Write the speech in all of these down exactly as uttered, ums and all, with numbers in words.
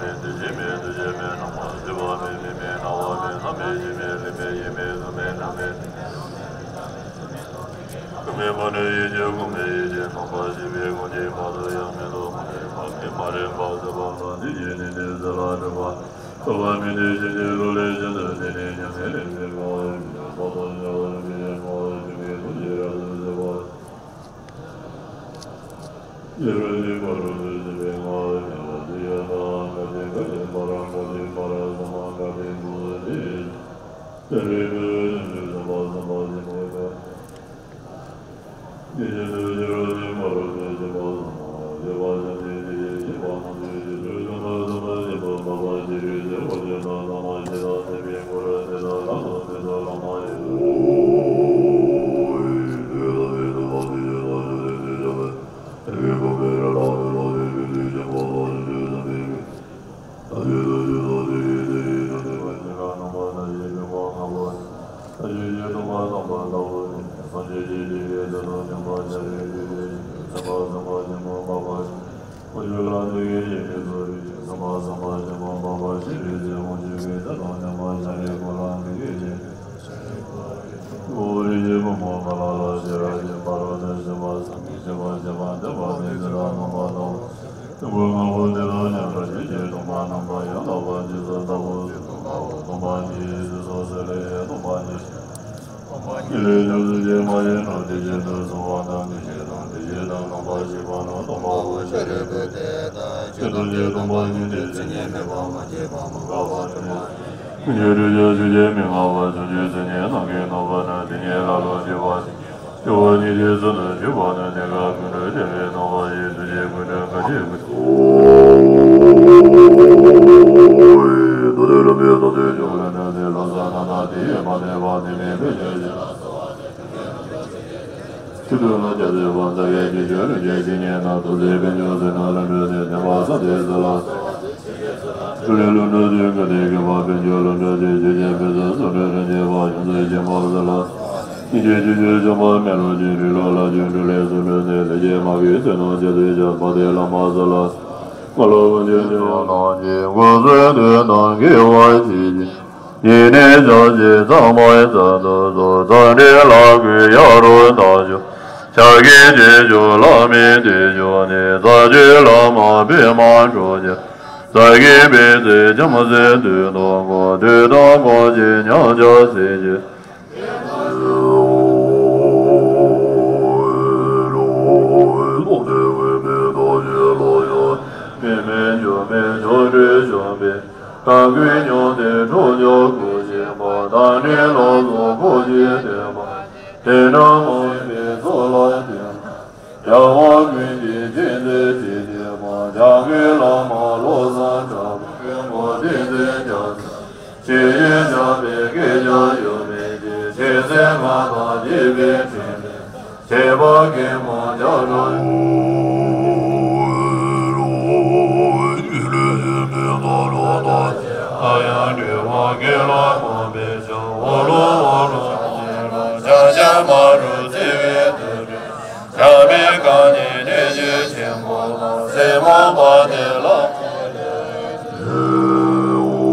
མེད་དེ་བཞིན་མེད་དུ་བྱས་མེད་སྣང་བ་སྲིད་པ་མེད་མི་མེད་སྣང་བ་མེད་བསམ་མེད་ཞེན་མེད་ལེན་མེད་ཡེ་མེད་གཟུགས་མེད་སྒྲ་མེད། ཀུན་མེད་མ་འདྲེས་ཡེ་གཅིག་ཀུན་མེད་ཡེ་གཅིག་སྟོང་པ་ཞེས་པའི་ཀུན་གཞི་མ་རྟོགས་ཡང་མི་རྟོགས་མ་རིག་པ་མེད་མ་རིག་པ་ཟད་པ་ལ་འདི་ཡི་ནི་འདི་ཟད་ལ་སྒྲིབ་པ་རྟོག་པ་མེད་དེ་ཕྱིན་ཅི་ལོག་ལས་གཞན་དུ་འདི་ནི་མྱ་ངན་ལས་འདས་པའི་ངང་ལས་མི་འདས་པ་དང་ཉེ་བར་མི་གནས་ངང་ལས་ཞེན་པའི་ཐུགས་རྗེ་རབ་ཏུ་ཟད་པ། ཡེ་རོ་ནི་མ་རུ་ཏུ་ཞེས་པའི་ངག་ཉེ་བར་འདི་ཡང་ན་ག་ཏེ་ག་ཏེ་པ་ར་ག་ཏེ་པ་ར་ས་མ་ག་ཏེ་མུ་ཏེ། ཏེ་རེ་ཏུ་ཏེ་ཏུ་ས་མ་ས་མ་ཏེ་མུ་ཏ། ཏེ་ཏེ་ཏུ་ཡེ་རོ་ནི་མ་རུ་ཏུ་ཞེས་པ་ས་མ་ཡེ་བ་ཞ་ཏེ་ཏེ་ཡེ་ཞེས་པ་ན་ཏེ་ཏེ་ཏུ་ས་མ་ས་མ་ཞེས་པ་མ་པ་ཤྲི་ཏེ་བ་ཏེ་ན་ས་མ་ཤྲ་ཏེ་མི་གུ་རུ་ཏེ་ན་ར་ཏོ་ཏེ་ཏུ་ར་མ་ཡེ་ཏུ། ཉེ་གནས་ཕྱག་རྒྱའི་ཚངས་པའི་རྩལ་དུ་གསོལ། ཕྱག་རྒྱའི་རྗེས་སུ་བླ་མའི་བདེ་མཆོག་ནི། རྩ་བརྒྱུད་བླ་མ་པདྨ་འབྱུང་གནས། རྩ་བརྒྱུད་པའི་སྲས་བྱང་སེམས་འདུས་གཏོང་ངོ་། འདུས་གཏོང་ཀུན་གྱི་མཉམ་གཞག་སྲས་ཀྱི། དེ་ན་མ་ཡིན་པའི་ཚོགས་ལ་བརྟེན་པ། རྒྱལ་བ་ཀུན་གྱི་མཁྱེན་བརྩེ་ཆེ་བསྟོད་པ། འཇམ་མགོན་བླ་མ་བློ་བཟང་གྲགས་པ། མགོན་པོ་བསྟན་འཛིན་རྒྱ་མཚོ། ཆོས་དབྱིངས་འཇམ་དཔལ་བསྐལ་བརྒྱར་གཡོ་མེད་ཅིང་། ཆོས་སྲིད་མངའ་ཐང་རྒྱས་པའི་འཕྲིན་ལས། ཆེ་བ་ཀུན་སྤངས་རྒྱ་གྲོལ། ཡང་སྒྲོལ་བ་དགེ་ལ་གོམས་པའི་ཕྱིར། འོག་ལུ་འོག་ལུ་ཕྱག་བྱ་མ་རུ་བརྩེ་བའི་དུར་ཁྲོད། བྱམས་པའི་དཀའ་ཉེན་གནད་གཅོད་ཆེན་པོ་དང་། སྲིན་མོ་དཔལ་ལྡན་ལ་སོགས་ལས།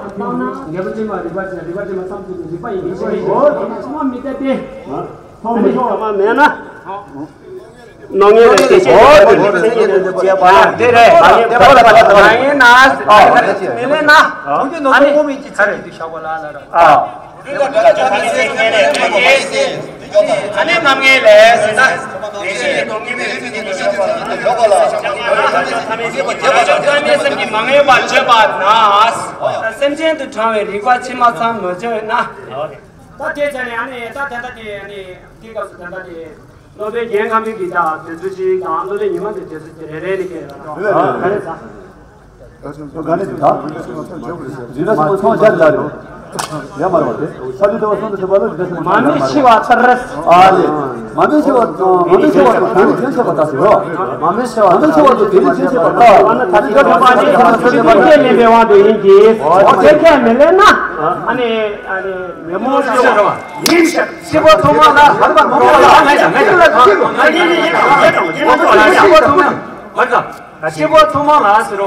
ལྟ་ན་ངེས་པ་ཅན་མ་རིག་པ་ཅན། རིག་པ་ཅན་མ་ཚང་དུ་རིག་པ་ཡིན་གྱི་ཤེས་པ་ཡིན་གྱི་ཚང་མ་མི་གཏད་དེ། ཚང་མ་ཚང་མ་མེད་ན། རྣམ་ངེས་ལས་སྐྱེས་ཤེས་པ། དེ་རེད། མ་ངེས་པ་ལ་མ་ངེས་ན། མི་ལེན་ན། ཨ་ནི། ཨ། ཨ་ནི་རྣམ་ངེས་ལས་ཟེར་ན། དེ་བཞིན་ཉིད་དུ་ངེས་པའི་ཚུལ་གྱིས་འདུ་ཤེས་པ་ལ། བྱང་ཆུབ་ཐོབ་པའི་སེམས་ཀྱིས་མ་ངེས་པར་བརྗོད་པ་ན། སེམས་ཅན་དུ་དྲང་བའི་རིག་པ་ཕྱི་མ་ཚང་མ་བརྗོད་ན། ད་དེ་བྱས་ནས་ཨ་ནི་ད་དེ་འདྲ་དེ་ཨ་ནི་དེའི་སྐབས་སུ་དེ་འདྲ་དེ། སློབ་དཔོན་རྒྱན་དཀར་མོའི་གི་ད་དེ་ཚོ་ཅིག་དང་། སློབ་དཔོན་ཉི་མ་གི་དེ་ཚོ་ཅིག་རེ་རེ་ནས་སྐད་ལ་ད་ག་རེ་ཟ། ག་ནས་ད། རི་རབ་ཆེན་པོ་ཚོང་རྒྱ་ལ་རེད། ཡ་མ་རེད་བ་དེ། ས་ལུ་ཏེ་བ་སོང་དུ་ཐུབ་པ་ལ་རི་རབ་ཆེན་པོ། མ་མི་ཤི་བ་ལྟར། ཨ་ལེ། མ་མི་ཤི་བ། མ་མི་ཤི་བ་དང་གང་ལ་ཅན་ཤེས་པ་ལྟ་ཟེར་རོ། མ་མི་ཤི་བ། མ་མི་ཤི་བ་དང་གང་ལ་ཅན་ཤེས་པ་ལྟ། ཨ་ན་ད་ཅི་ག་ཐོབ་པ་ནི་ཐ་ན་ཐ་ཅི་ག་ཐོབ་པ་ནི་ལེན་པའི་དབང་དུ་ཡིན་གྱི། དེ་ཁས་མི་ལེན་ན། ཨ་ནི་ཨ་ནི་ཉོན་མོངས་ཤི་བ། ཤི་བ་ཐོག་མ་ལ་ཧར་པ་མང་པོ་ལ། ཤི་བ་ཐོག་མ། ཤི་བ་ཐོག་མ་ལ་ཟེར་བ།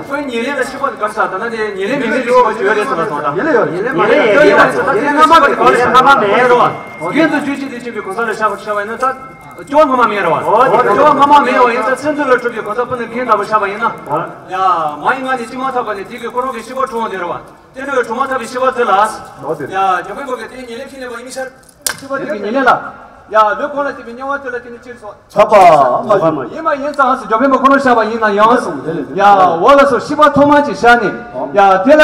ཁོའི་ཉེར་ལེན་ལ་ཤི་བ་ག་ས་ད་ན་དེ་ཉེར་ལེན་མིན་ནི་ཤི་བ་བརྗོད་རེད་ཟེར་བ་དང་། ཉེར་ལེན་ཡོད། ཉེར་ལེན་མ་རེད། ཉེར་ལེན་ཡོད་ཟེར་ད་དེ་རྣམ་པ་གི་གོ་ལ་རྣམ་པ་མེད་རེད་བ། རྒྱན་དུ་བརྗོད་ཅིང་དེ་བྱེད་པའི་གོ་ས་ལ་ཤར་བ་ཤར་བ་ཡིན་ན་ད་སྐྱོ་བ་སྔ་མ་མེད་རེད་བ། སྐྱོ་བ་སྔ་མ་མེད་བ་ཡིན་ད་མཚན་ཚུལ་ལ་གྲུབ་པའི་གོ་ས་སྤུ་ནས་རྒན་ལྟ་བུ་ཤར་བ་ཡིན་ན། ཡ་མ་ཡི་ང་ནི་ཅི་མ་ཐག་པ་ནས་དེ་གི་ཁོ་རང་གི་ཤི་བ་འཁྲུངས་བ་དེ་རེད་བ། དེ་འདྲ་བའི་གྲུབ་མ་ཐག་པའི་ཤི་བ་དེ་ལ། ཡ་འཇམ་དཔལ་པོ་གི་དེའི་ཉེར་ལེན་ཁས་ལེན་པ་ཡིན་མི་ཤར། ཤི་བ་དེ་གི་ཉེར་ལེན་ལ། ཡ་ལུས་གང་ལ་སྐྱེས་པའི་དམྱལ་བ་དེ་ལ་དེ་ནི་ཅིར་སོགས། ཆགས་པ་མ་ཤར། ཡིན་མ་ཡིན་ཙང་ཟེར་འཇམ་དཔལ་པོ་ཁོ་རང་ཤར་བ་ཡིན་ན་ཡང་། ཡ་འོ་ལ་སོགས་ཤི་བ་ཐོག་མ་ཅིག་ཤར་ནས། ཡ་དེ་ལ།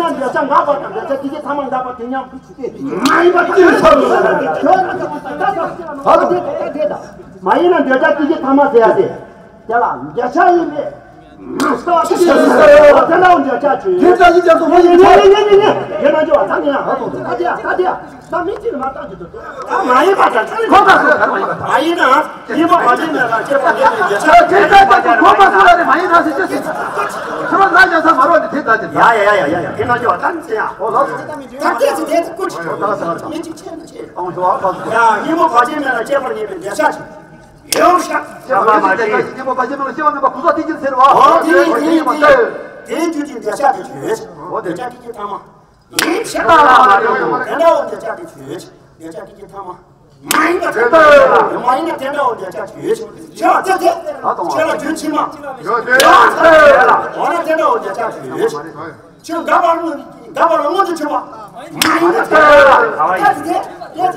ན་འདོད་ཆགས་འགག་པ་དང་འདོད་ཆགས་དེ་གའི་ཐ་མ་འགག་པ་དེ་མཉམ་དུ་ཆུད་ཟོས་མ་ཡིན་པ་དེ་ཚོ་ད་དེ་ད་དེ་ད་མ་ཡིན་ན་འདོད་ཆགས་དེ་གའི་ཐ་མ་ཟེར་ཡ་དེ་དེ་ལ་འདོད་ཆགས་ཡིན་པས། དེ་ལ་འདོད་ཆགས་ཆུད་ཟོས། དེ་ལ་ཡིན་ན་ཅི་བ་ད་ནི་ཡང་ད་དེ་ཡ་ད་དེ་ཡ་ད་མི་གཅིག་མ་བཏང་གི་འདུག་ད་མ་ཡིན་པ་དང་ཁོ་པ་སོ་གར་མ་ཡིན་པ། མ་ཡིན་ན་ཡིན་པ་བ་ཅན་མེད་ལ་སྐྱེས་པ་ལས་ནས་རྒྱལ་ཆ། དེ་ལྟར་ཀྱང་ཁོ་པ་སོ་ལ་རེ་མ་ཡིན་ན་ཟེར་ཅི་ཟེར། ཁྱོད་ན་ཡང་ས་མ་རོ་ནི་དེ་ལྟར་ཅི། ཡ་ཡ་ཡ་ཡ་ཡ་ཡ་དེ་ན་ཅི་བ་ད་ནི་ཟེར་ཡ། ཨོ་ལགས་སོ། ད་སྐད་ཅིག་དེ་ཀུ་ཅི་ད་ལ་ས་མ་རོ། མི་གཅིག་ཆེ་ན་ཆེ། ཨོང་ཞོ་ཨ་པ་སོ། ཡ་ཡིན་པ་བ་ཅན་མེད་ལ་སྐྱེས་པ་ལས་ནས་རྒྱལ་ཆ་ཆེ། ཡོང་ཤག་ཡ་མ་མ་ཅི། ཡིན་པ་བ་ཅན་མེད་ལ་སྐྱེས་པ་མེད་པ་ཁུ་ས་དེ་ཅི་ཟེར་བ། ཨོ་དེ་ཡིན་དེ་ཡིན་དེ་ཡིན། དེ་རྒྱུ་ཅིག་རྒྱལ་ཆ་དེ་ཆོས། ཨོ་དེ་རྒྱལ་ཆ་དེ་ཅི་ཐ་མ། ཡིན་ཕྱིར་ན་ལ་མ་རེད། དེ་འདྲ་བོ་འདོད་ཆགས་དེ་ཆོས་ཅིག་འདོད་ཆགས་དེ་ཀྱི་ཐ་མ། མ་ཡིན་ན་དེ་འདྲ་བོ་མ་ཡིན་ན་དེ་འདྲ་བོ་འདོད་ཆགས་ཆོས་ཅིག་ཆོས་ལ་དེ་དེ་ཆོས་ལ་རྒྱུན་ཕྱི་མ་ཡོད་དེ་ཡོད་དེ་ལ་འོ་ན་དེ་འདྲ་བོ་འདོད་ཆགས་ཆོས་ཅིག་ཆོས་འགག་པ་ལ་འགག་པ་ལ་མངོན་དུ་གྱུར་པ། མ་ཡིན་ན་དེ་འདྲ་བོ་དེ་དེ་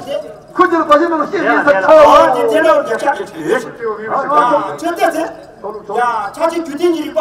དེ་ཁུ་ཅིར་བ་ཞིག་མེད་ལ་ཤེས་མིན་ས་ཆ་འོ་དེ་དེ་འདྲ་བོ་འདོད་ཆགས་ཆོས་ཅིག་ཆོས་དེ་དེ་ཡ་ཆ་ཅིག་རྒྱུ་མཚན་གྱི་རིགས་པ།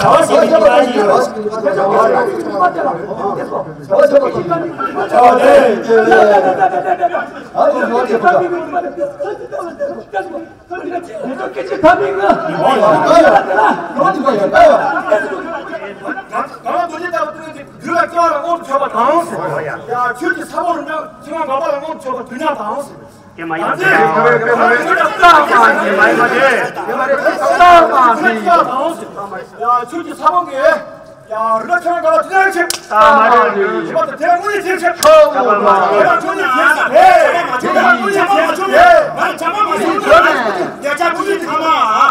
བྱ་བ་ཞིག་གི་ནུས་པ་ཞིག་ཡོད། ཁྱོད་ཀྱི་ས་བོན་རིན་པོ་ཆེ་ཆེ་བ་འགག་པ་ལ་དངོས་སུ་ཕྱོགས་པ་དུས་མཉམ་དང་། དེ་མ་ཡིན་ཏེ། རྟགས་མ་ཟིན་མ་ཡིན་པ་དེ། དེ་མ་རེད། རྟགས་མ་ཟིན། ཡ་ཁྱོད་ཀྱི་ས་བོན་གྱི། ཡ་རི་ལ་ཆང་ག་ལ་དེ་ཆེ། རྟགས་མ་རེད། ཁྱོད་ཀྱི་དེ་དངོས་ཡིན་ཆེ་ཆེ། རྟགས་མ་རེད། དེ་དངོས་ཡིན་ཆེ་ཆེ། དེ་དངོས་ཡིན་ཆེ་ཆེ། ཉེ་ཆར་དངོས་ཡིན་ཐ་མ།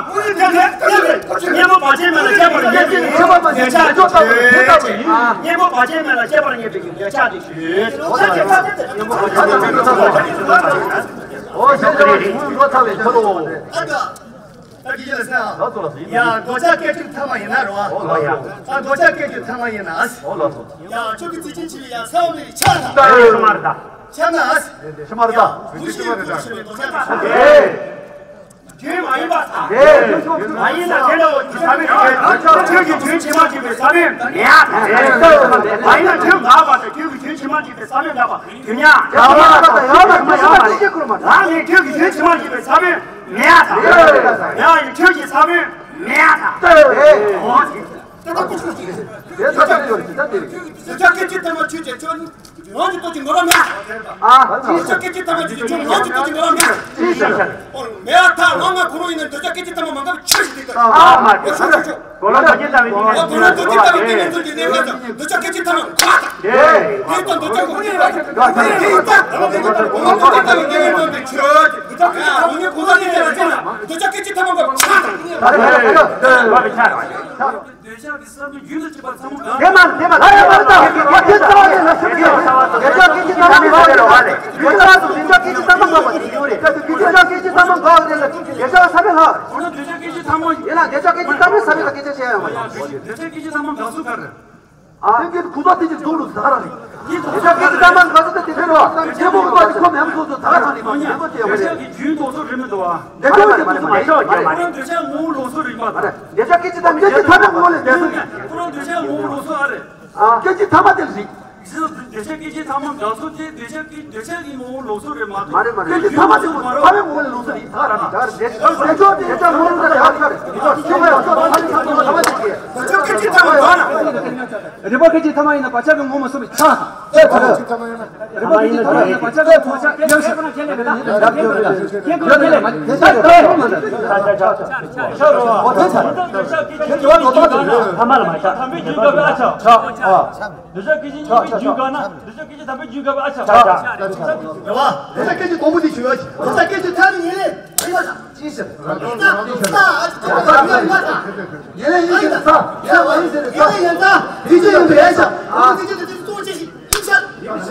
དངོས་ཡིན་དེ་དེ་དེ་དེ། གཉེན་པོ་བར་ཆད་མེད་ལ་སྐྱེ་བར་ཉེ་བའི་ཉེ་ཆར་དེ་ཆེ། གཉེན་པོ་བར་ཆད་མེད་ལ་སྐྱེ་བར་ཉེ་བའི་ཉེ་ཆར་དེ། ཨོ་ཤེས་བྱ་བ་ཆུང་ངུ་འགྲོ་ཚར་བའི་ཆ་ལོ། ཨ་ད། ད་ཀྱི་ལ་ས། ལགས་སོ་ལགས་སོ། ཡིན། ཡ་འདོད་ཆགས་སྐད་ཅིག་ཐ་མ་ཡིན་ན་རོ། ཨོ་ལགས་སོ། ཨ་འདོད་ཆགས་སྐད་ཅིག་ཐ་མ་ཡིན་ན། ཨོ་ལགས་སོ། ཡ་ཁྱོད་ཀྱི་ཚིག་ཆེན་ཆེ་བའི་ཡ་ས་བོན་ཆགས་ན། ཤི་མ་རེད་ད། ཆགས་ན། ཤི་མ་རེད་ད། བུ་ཤི་བུ་ཤི་བའི་འདོད་ཆགས་ཐ་མ། ཨེ། རྒྱུན་མ་ཡིན་པ་དང་། མ་ཡིན་ན་དེ་འདྲ་བོ་ཁྱོད་ཀྱི་རྒྱུན་ཆེན་མ་ཅིག་པའི་ས་བོན་མེད་ཡ། མ་ཡིན་ན་རྒྱུན་འགག་པ་དང་ཁྱོད་ཀྱི་རྒྱུན་ཆེན་མ་ཅིག་པའི་ས་བོན་འགག་པ་དུས་མཉམ། ཡང་མེད་ཁྱོད་ཀྱི་རྒྱུན་ཆེན་མ་ཅིག་པའི་ས་བོན་མེད་ཡ། ཡང་ཡིན་ཁྱོད་ཀྱི་ས་བོན་མེད་ཡ། ཨོ། དེ་ལྟ་བུ་ཞིག་རེད། དེ་ལྟ་བུ་ཡོད་རེད། དེ་ལྟ་བུ་རེད། འདོད་ཆགས་སྐད་ཅིག་ཐ་མ་ཁྱོད་ཀྱིས་ཁྱོད་ནི་ལོངས་སུ་སྤྱོད་ཀྱི་ངོ་བོ་མེད། ཨ། འདོད་ཆགས་སྐད་ཅིག་ཐ་མ་ཁྱོད་ཀྱིས་ཁྱོད་ལོངས་སུ་སྤྱོད་ཀྱི་ངོ་བོ་མེད། ཅི་ཞིག་ཨོ་མེད་ཐ་ལོ་ང་ཁོ་རང་ཡིན་ན་འདོད་ཆགས་སྐད་ཅིག་ཐ་མ་མ་འགག་ཆོས་ཤིག་དེ་ལྟར། ཨ་མ་ཨོ་ཤོག་ཤོག་ཤོག་གོ་ལ་འདོད་ཆགས་ལྟ་བུའི་ཉིན་ཨོ་གོ་ལ་འདོད་ཆགས་ལྟ་བུའི་ཉིན་ཚུལ་གྱི་གནས་སྐབས་སུ་འདོད་ཆགས་སྐད་ཅིག་ཐ་མ་འགག་དང་། དེ་ལྟར་འདོད་ཆགས་ངོ་བོ་ཉིད་ལ་ཁྱབ་པའི་གོ་ལ་འདོད་ཆགས་ལྟ་བུའི་ཉིན་ཚུལ་གྱི་གནས་སྐབས་སུ་ཆོས་ཀྱི་འདོད་ཆགས་ངོ་བོ་ཉིད་ལ་ཁྱབ་པའི་ཆ་ལ་འདོད་ཆགས་སྐད་ཅིག་ཐ་མ་འགག་ཆ་དང་། ད་རེ་ད་རེ་ད་རེ་ད་རེ་ད་རེ་ཆ་རེ། འདོད་ཆགས་ཀྱི་བསམ་བློ་རྒྱུན་དུ་གཅིག་པ་ཚང་མ་གང་། དེ་མ་དེ་མ་ལ་ཡ་མ་ལ་ད་དེ་ཚ་བ་ཡིན་ན་ཤི་གི་ཡོད། འདོད་ཆགས་སྐད་ཅིག་ཐ་མ་འགག་རེད་བ་ལས། འདོད་ཆགས་སུ་འདོད་ཆགས་སྐད་ཅིག་ཐ་མ་འགག་པ་དེ་ཡོད་རེད། ད་དེ་འདོད་ཆགས་སྐད་ཅིག་ཐ་མ་འགག་རེད་ལ་འདོད་ཆགས་ས་བོན་ལྷག་འོ་ན་འདོད་ཆགས་སྐད་ཅིག་ཐ་མ་ཡིན་ན་འདོད་ཆགས་སྐད་ཅིག་ཐ་མ་ས་བོན་ལ་སྐད་ཆ་བཤད་ཡོང་བ་ཡིན། འདོད་ཆགས་སྐད་ཅིག་ཐ་མ་འགག་ཚུལ་ག་རེ། ཨ། དེ་གི་ཁུ་ཚ་དེ་གི་འདུག་ལུགས་ཟ་ར་རེད། འདོད་ཆགས་སྐད་ཅིག་ཐ་མ་འགག་ཚུལ་དེ་དེ་རེད་བ། ཆེན་པོ་གི་པ་དེ་ཁོ་མེད་མ་སོང་སོང་ད་ག་རང་རེད་མ་རེད་མ་དེ་ཡོད་རེད། འདོད་ཆགས་ཀྱི་རྒྱུན་ལྡོག་ཚུལ་རེད་མི་འདུག་བ། འདོད་ཆགས་ཀྱི་ཐ་མ་འདོད་ཆགས་ངོ་བོ་ལྡོག་ཚུལ་རིག་པ་དང་། འདོད་ཆགས་སྐད་ཅིག་ཐ་མ་སྐད་ཅིག་ཐ་མ་ངོ་བོ་ལས་འདས་ཚུལ་རེད། ཁོ་རང་འདོད་ཆགས་ངོ་བོ་ལྡོག་ཚུལ་ཨ་རེད། ཨ། སྐད་ཅིག་ཐ་མ་དེ་རེད། འདོད་ཆགས་སྐད་ཅིག་ཐ་མ་འགག་ཚུལ་དེ་འདོད་ཆགས་ཀྱི་འདོད་ཆགས་ཀྱི་ངོ་བོ་ལྡོག་ཚུལ་རེད་མ་གཏོགས། མ་རེད་མ་རེད། སྐད་ཅིག་ཐ་མ་དེ་ཐ་མ་ངོ་བོ་ལས་ལྡོག་ཚུལ་རེད། ད་ག་རང་རེད། འདོད་ཆགས་ངོ་བོ་ལྡོག་ཚུལ་རེད། ད་ག་རང་རེད། འདོད་ཆགས་ངོ་བོ་ལྡོག་ཚུལ་རེད། ད་ག་རང་རེད། འདོད་ཆགས་སྐད་ཅིག་ཐ་མ་འགག་ན། རེད་པ། སྐད་ཅིག་ཐ་མ་ཡིན་ན་བག་ཆགས་ཀྱི་ངོ་མ་སོང་བའི་ཆ། ཨེ་ད་རེད། རེད་པ། སྐད་ཅིག་ཐ་མ་ཡིན་ན་བག་ཆགས་ཀྱི་ངོ་མ་ཆ་སྐད་ཅིག་ཐ་མ་ཁྱེད་ལས་མེད་ད། ཁྱེད་ཀྱི་ལས་མེད་ད། ད་ད་ད་ད་ད་ད། ཨོ་དེ་ཆ། ཁྱེད་ཀྱི་བ་ལོ་ད་ད་ཐ་མ་ལ་མ་ཆ། དམ་པའི་རྒྱུད་འགག་པའི་ཨ་ཆ། ཆ། ཨ། འདོད་ཆགས་སྐད་ཅིག་སྙོམས་པའི་རྒྱུད་འགག་ན་འདོད་ཆགས་སྐད་ཅིག་དམ་པའི་རྒྱུད་འགག་པའི་ཨ་ཆ། ཆ་ཆ་ཆ་ཆ། རེད་བ། འདོད་ཆགས་སྐད་ཅིག་དང་པོ་དེ་ཞུ་ཡ་ཆེ། འདོད་ཆགས་སྐད་ཅིག་ཐ་མ་ཉེར་ལེན། ཅི་ཟེར། ཉེར་ལེན་ཡིན་ཟེར་ས། ཉེར་ལེན་ཡིན་ཟེར་ས། ཉེར་ལེན་ཡིན་ཟེར་ས། དེ་ཅི་ཡིན་པའི་ཨ་ཆ། ཨ། དེ་ཅི་དེ་ཅི་གཙོ་ཆེ་ཞིག་ཡིན་ས། ཡིན་ས།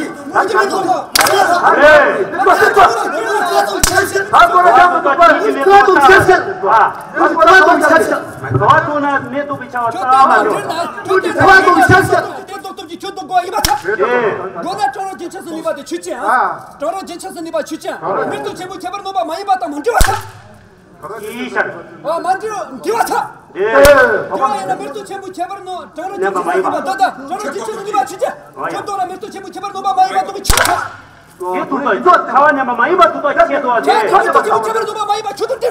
ཡིན། ང་ཚོ་མི་ཐུབ་ཐུབ། ཨེ། ད་སྐོར་ར་ཡག་པོ་འདུག་པ། ཨ། ད་སྐོར་ར་ཡག་པོ་འདུག་པ། ག་བ་འཐུང་ན་མེ་ཏོག་གི་ཆར་པ་ཚང་མ་འགྲོ། ག་བ་འཐུང་ཆར་ཆར། ཏོག་ཏོག་ཏོག་གི་ཁྱོད་ཏོག་གོ་ཡིན་པ་ཐལ། ཨེ། མགོ་ན་ཀྲང་རོ་རྒྱལ་ཁྱབ་སུ་ནུས་པ་དེ་ཆུ་ཅན། ཨ། ཀྲང་རོ་རྒྱལ་ཁྱབ་སུ་ནུས་པ་ཆུ་ཅན། མེ་ཏོག་ཆེན་པོ་ཁྱད་པར་ནོར་བ་མ་ཡིན་པ་དང་མ་འདྲེས་པ་ཐལ། ཅི་ཤར། ཨ། མ་འདྲེས་འདྲེས་པ་ཐལ། ཨེ། འདྲེས་པ་ཡིན་ན་མེ་ཏོག་ཆེན་པོ་ཁྱད་པར་ནོར་ཀྲང་རོ་རྒྱལ་ཁྱབ་སུ་ནུས་པ། ད་ད་ཀྲང་རོ་རྒྱལ་ཁྱབ་སུ་ནུས་པ་ཆུ་ཅན། ཁྱོད་ཏོག་ན་མེ་ཏོག་ཆེན་པོ་ཁྱད་པར་ནོར་བ་མ་ཡིན་པ་ཏོག་གི་ཆུ་ཐལ། དེ་ཐུག་ཏོ། ཚ་བ་ཉམས་པ་མ་ཡིན་པ་ཐུག་ཏོ། ཁྱེད་ཏོག་ཨ། ཁྱོད་ཐ་མེ་ཏོག་ཆེན་པོ་ཁྱད་པར་ནོར་བ་མ་ཡིན་པ་ཆུ་ཐུག་སྟེ།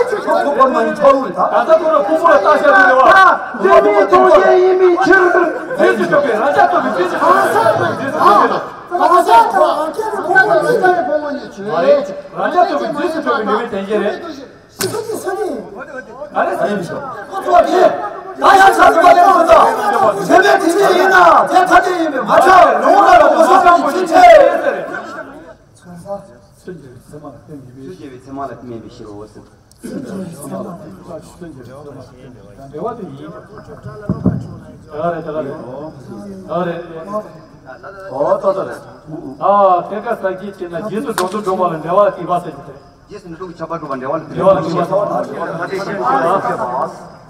ཡིན་ཆོས་ཆོས་ཁོ་ཁོ་མ་ཡིན་ཆོག་ལུགས་རེད་ད། གང་ཟག་ཁོ་རང་ཕུང་པོ་ལ་བརྟག་དཔྱད་དགོས་རེད་བ། ད་དེ་མིན་སྟོང་ཉིད་ཡིན་མིན་ཕྱིར། རྗེས་སུ་ཆོག་པའི་རང་ཅག་ཐོབ་པའི་རྗེས་སུ་ཆོག་པའི་རྗེས་སུ་ཆོག་པའི། རང་ཅག་ཐོབ་པའི་རྗེས་སུ་ཆོག་པའི་ལུགས། རང་ཅག་ཐོབ་པའི་རྗེས་སུ་ཆོག་པའི་ལུགས། མ་རེད། རང་ཅག་ཐོབ་པའི་རྗེས་སུ་ཆོག་པའི་ལུགས་དེ་བཞིན་རེད། ག་རེ་ཟེར་ཡིན་ཞོག་ད་ཡང་ཆ་ཚང་བ་ལས་མི་འདུག་དེ་ནས་དེ་འདྲ་ཡིན་ན་དེ་ཐ་དད་ཡིན་པས་མ་ཆགས་ལོང་བ་ལ་ངོ་སོ་ཙམ་གྱིས་ཕྱིན་ཆད། ཚུལ་འགྱུར་བའི་མཚན་མ་ལ་དམིགས་པའི་ཕྱིར་རོ་ཟེར། ཚུལ་འགྱུར་བའི་མཚན་མ་ལ་དམིགས་པའི་ཕྱིར་རོ་ཟེར། འབྲེལ་བ་དེ་ཡིན། ད་ག་རེད་ད་ག་རེད། ད་ག་རེད། ཨོ་ཏོ་ཏོ་རེད། ཨ་དེ་ཀ་ས་ཀྱི་ཅེ་ན་རྗེས་སུ་འགྲོ་འདུག་འགྲོ་བ་ལ་འབྲེལ་བ་དམིགས་པ་ཟེར་གྱི་རེད། རྗེས་སུ་འགྲོ་འདུག་ཁྱབ་པ་འགྲོ་བ་འབྲེལ་བ་ལ་དམིགས་པ་ཟེར་གྱི་རེད།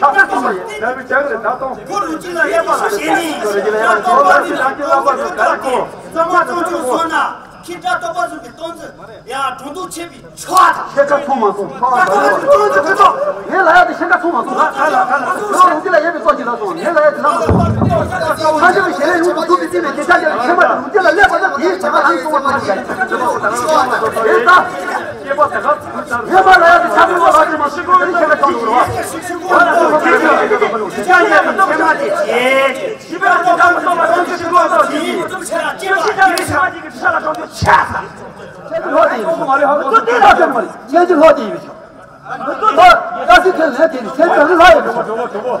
ཕྱག་ཕྱི་ཐོག་མ་ཡིན། ལས་པའི་བྱ་བའི་ཟླ་སྟོང་། གུ་རུ་གཅིག་ལ་ཡོད་པ་ལ་ཞེན་ནས། གུ་རུ་གཅིག་ལ་ཡོད་པ་ལ་ཞེན་ནས། གཙང་མ་བཙོང་ཆུ་བཟོ་ན། ཁྱི་སྐྲ་དོག་པ་བཟོ་བའི་སྟོང་ཚོད། ཡ། སྒྲོ་འདོགས་ཆད་པའི་ཆོ་བ་དང་། ཤེལ་དཀར་ཚོང་མ་སོང་། ཆོ་བ་དང་། ངས་ལ་ཡ་དེ་ཤེལ་དཀར་ཚོང་མ་སོང་། ང་ལ་ང་ལ་ང་ལ་རོ་ལུག་དེ་ལ་ཡས་པའི་ཙོག་ཅིག་ལ་སོང་། ངས་ལ་ཡ་དེ་ལ་མ་སོང་། ཁ་ཤས་ཀྱི་ཞལ་ལས་ཡོངས་སུ་གྲུབ་པའི་སྟེང་ནས་རྒྱལ་ཚབ་རྒྱལ་བའི་ཆེན་པོ་དང་ལུག་དེ་ལ་སླེབས་པ་ན། དེའི་བྱ་བ་ལམ་སོང་བ་མ་རེད། དེ་ལྟ། ངས་མ་ལ་ཡ་དེ་ཆ་མི་བ་ལ་དེ་མ་ཤེས་གོ། དེ་ཤེལ་དཀར་ཚོང་མ་རེད་བ། ཁྱེད་ཀྱི་ལྷོ་དེ་ཡིན་ཤོག་ཁྱེད་ཀྱི་ལྷོ་དེ་ཡིན་ཤོག་ཁྱེད་ཀྱི་ལྷོ་དེ་ཡིན་ཤོག་ཁྱེད་ཀྱི་ལྷོ་དེ་ཡིན་ཤོག་ཁྱེད་ཀྱི་ལྷོ་དེ་ཡིན་ཤོག་ད་སི་ཁེ་ལས་དེ་ཁྱེད་ཀྱི་ལྷོ་ཡིན་ཤོག་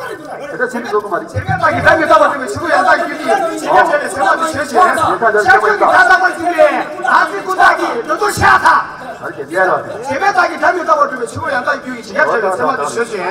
དེ་འདྲ་བྱེད་མི་ཆོག་གི་མ་རེད། བྱེད་མེད་བདག་གིས་བདག་མེད་རྟོགས་པར་སྒྲུབ་པའི་ཕྱི་རོལ་ཡང་དག་གི་རྒྱུད་ཀྱི་བྱེད་མེད་བྱས་པའི་ཚད་མ་དེ་ཆོས་ཅན། ཤར་ཕྱོགས་ཀྱི་བདག་རྟག་པར་འཛིན་པའི་བདག་འཛིན་ཀུན་བཏགས་ཀྱི་འགྲོ་ལྡོག་ཤ་སྟག་བྱེད་མེད་བདག་གིས་བདག་མེད་རྟོགས་པར་སྒྲུབ་པའི་ཕྱི་རོལ་ཡང་དག་གི་རྒྱུད་ཀྱི་བྱེད་མེད་བྱས་པའི་ཚད་མ་དེ་ཆོས་ཅན།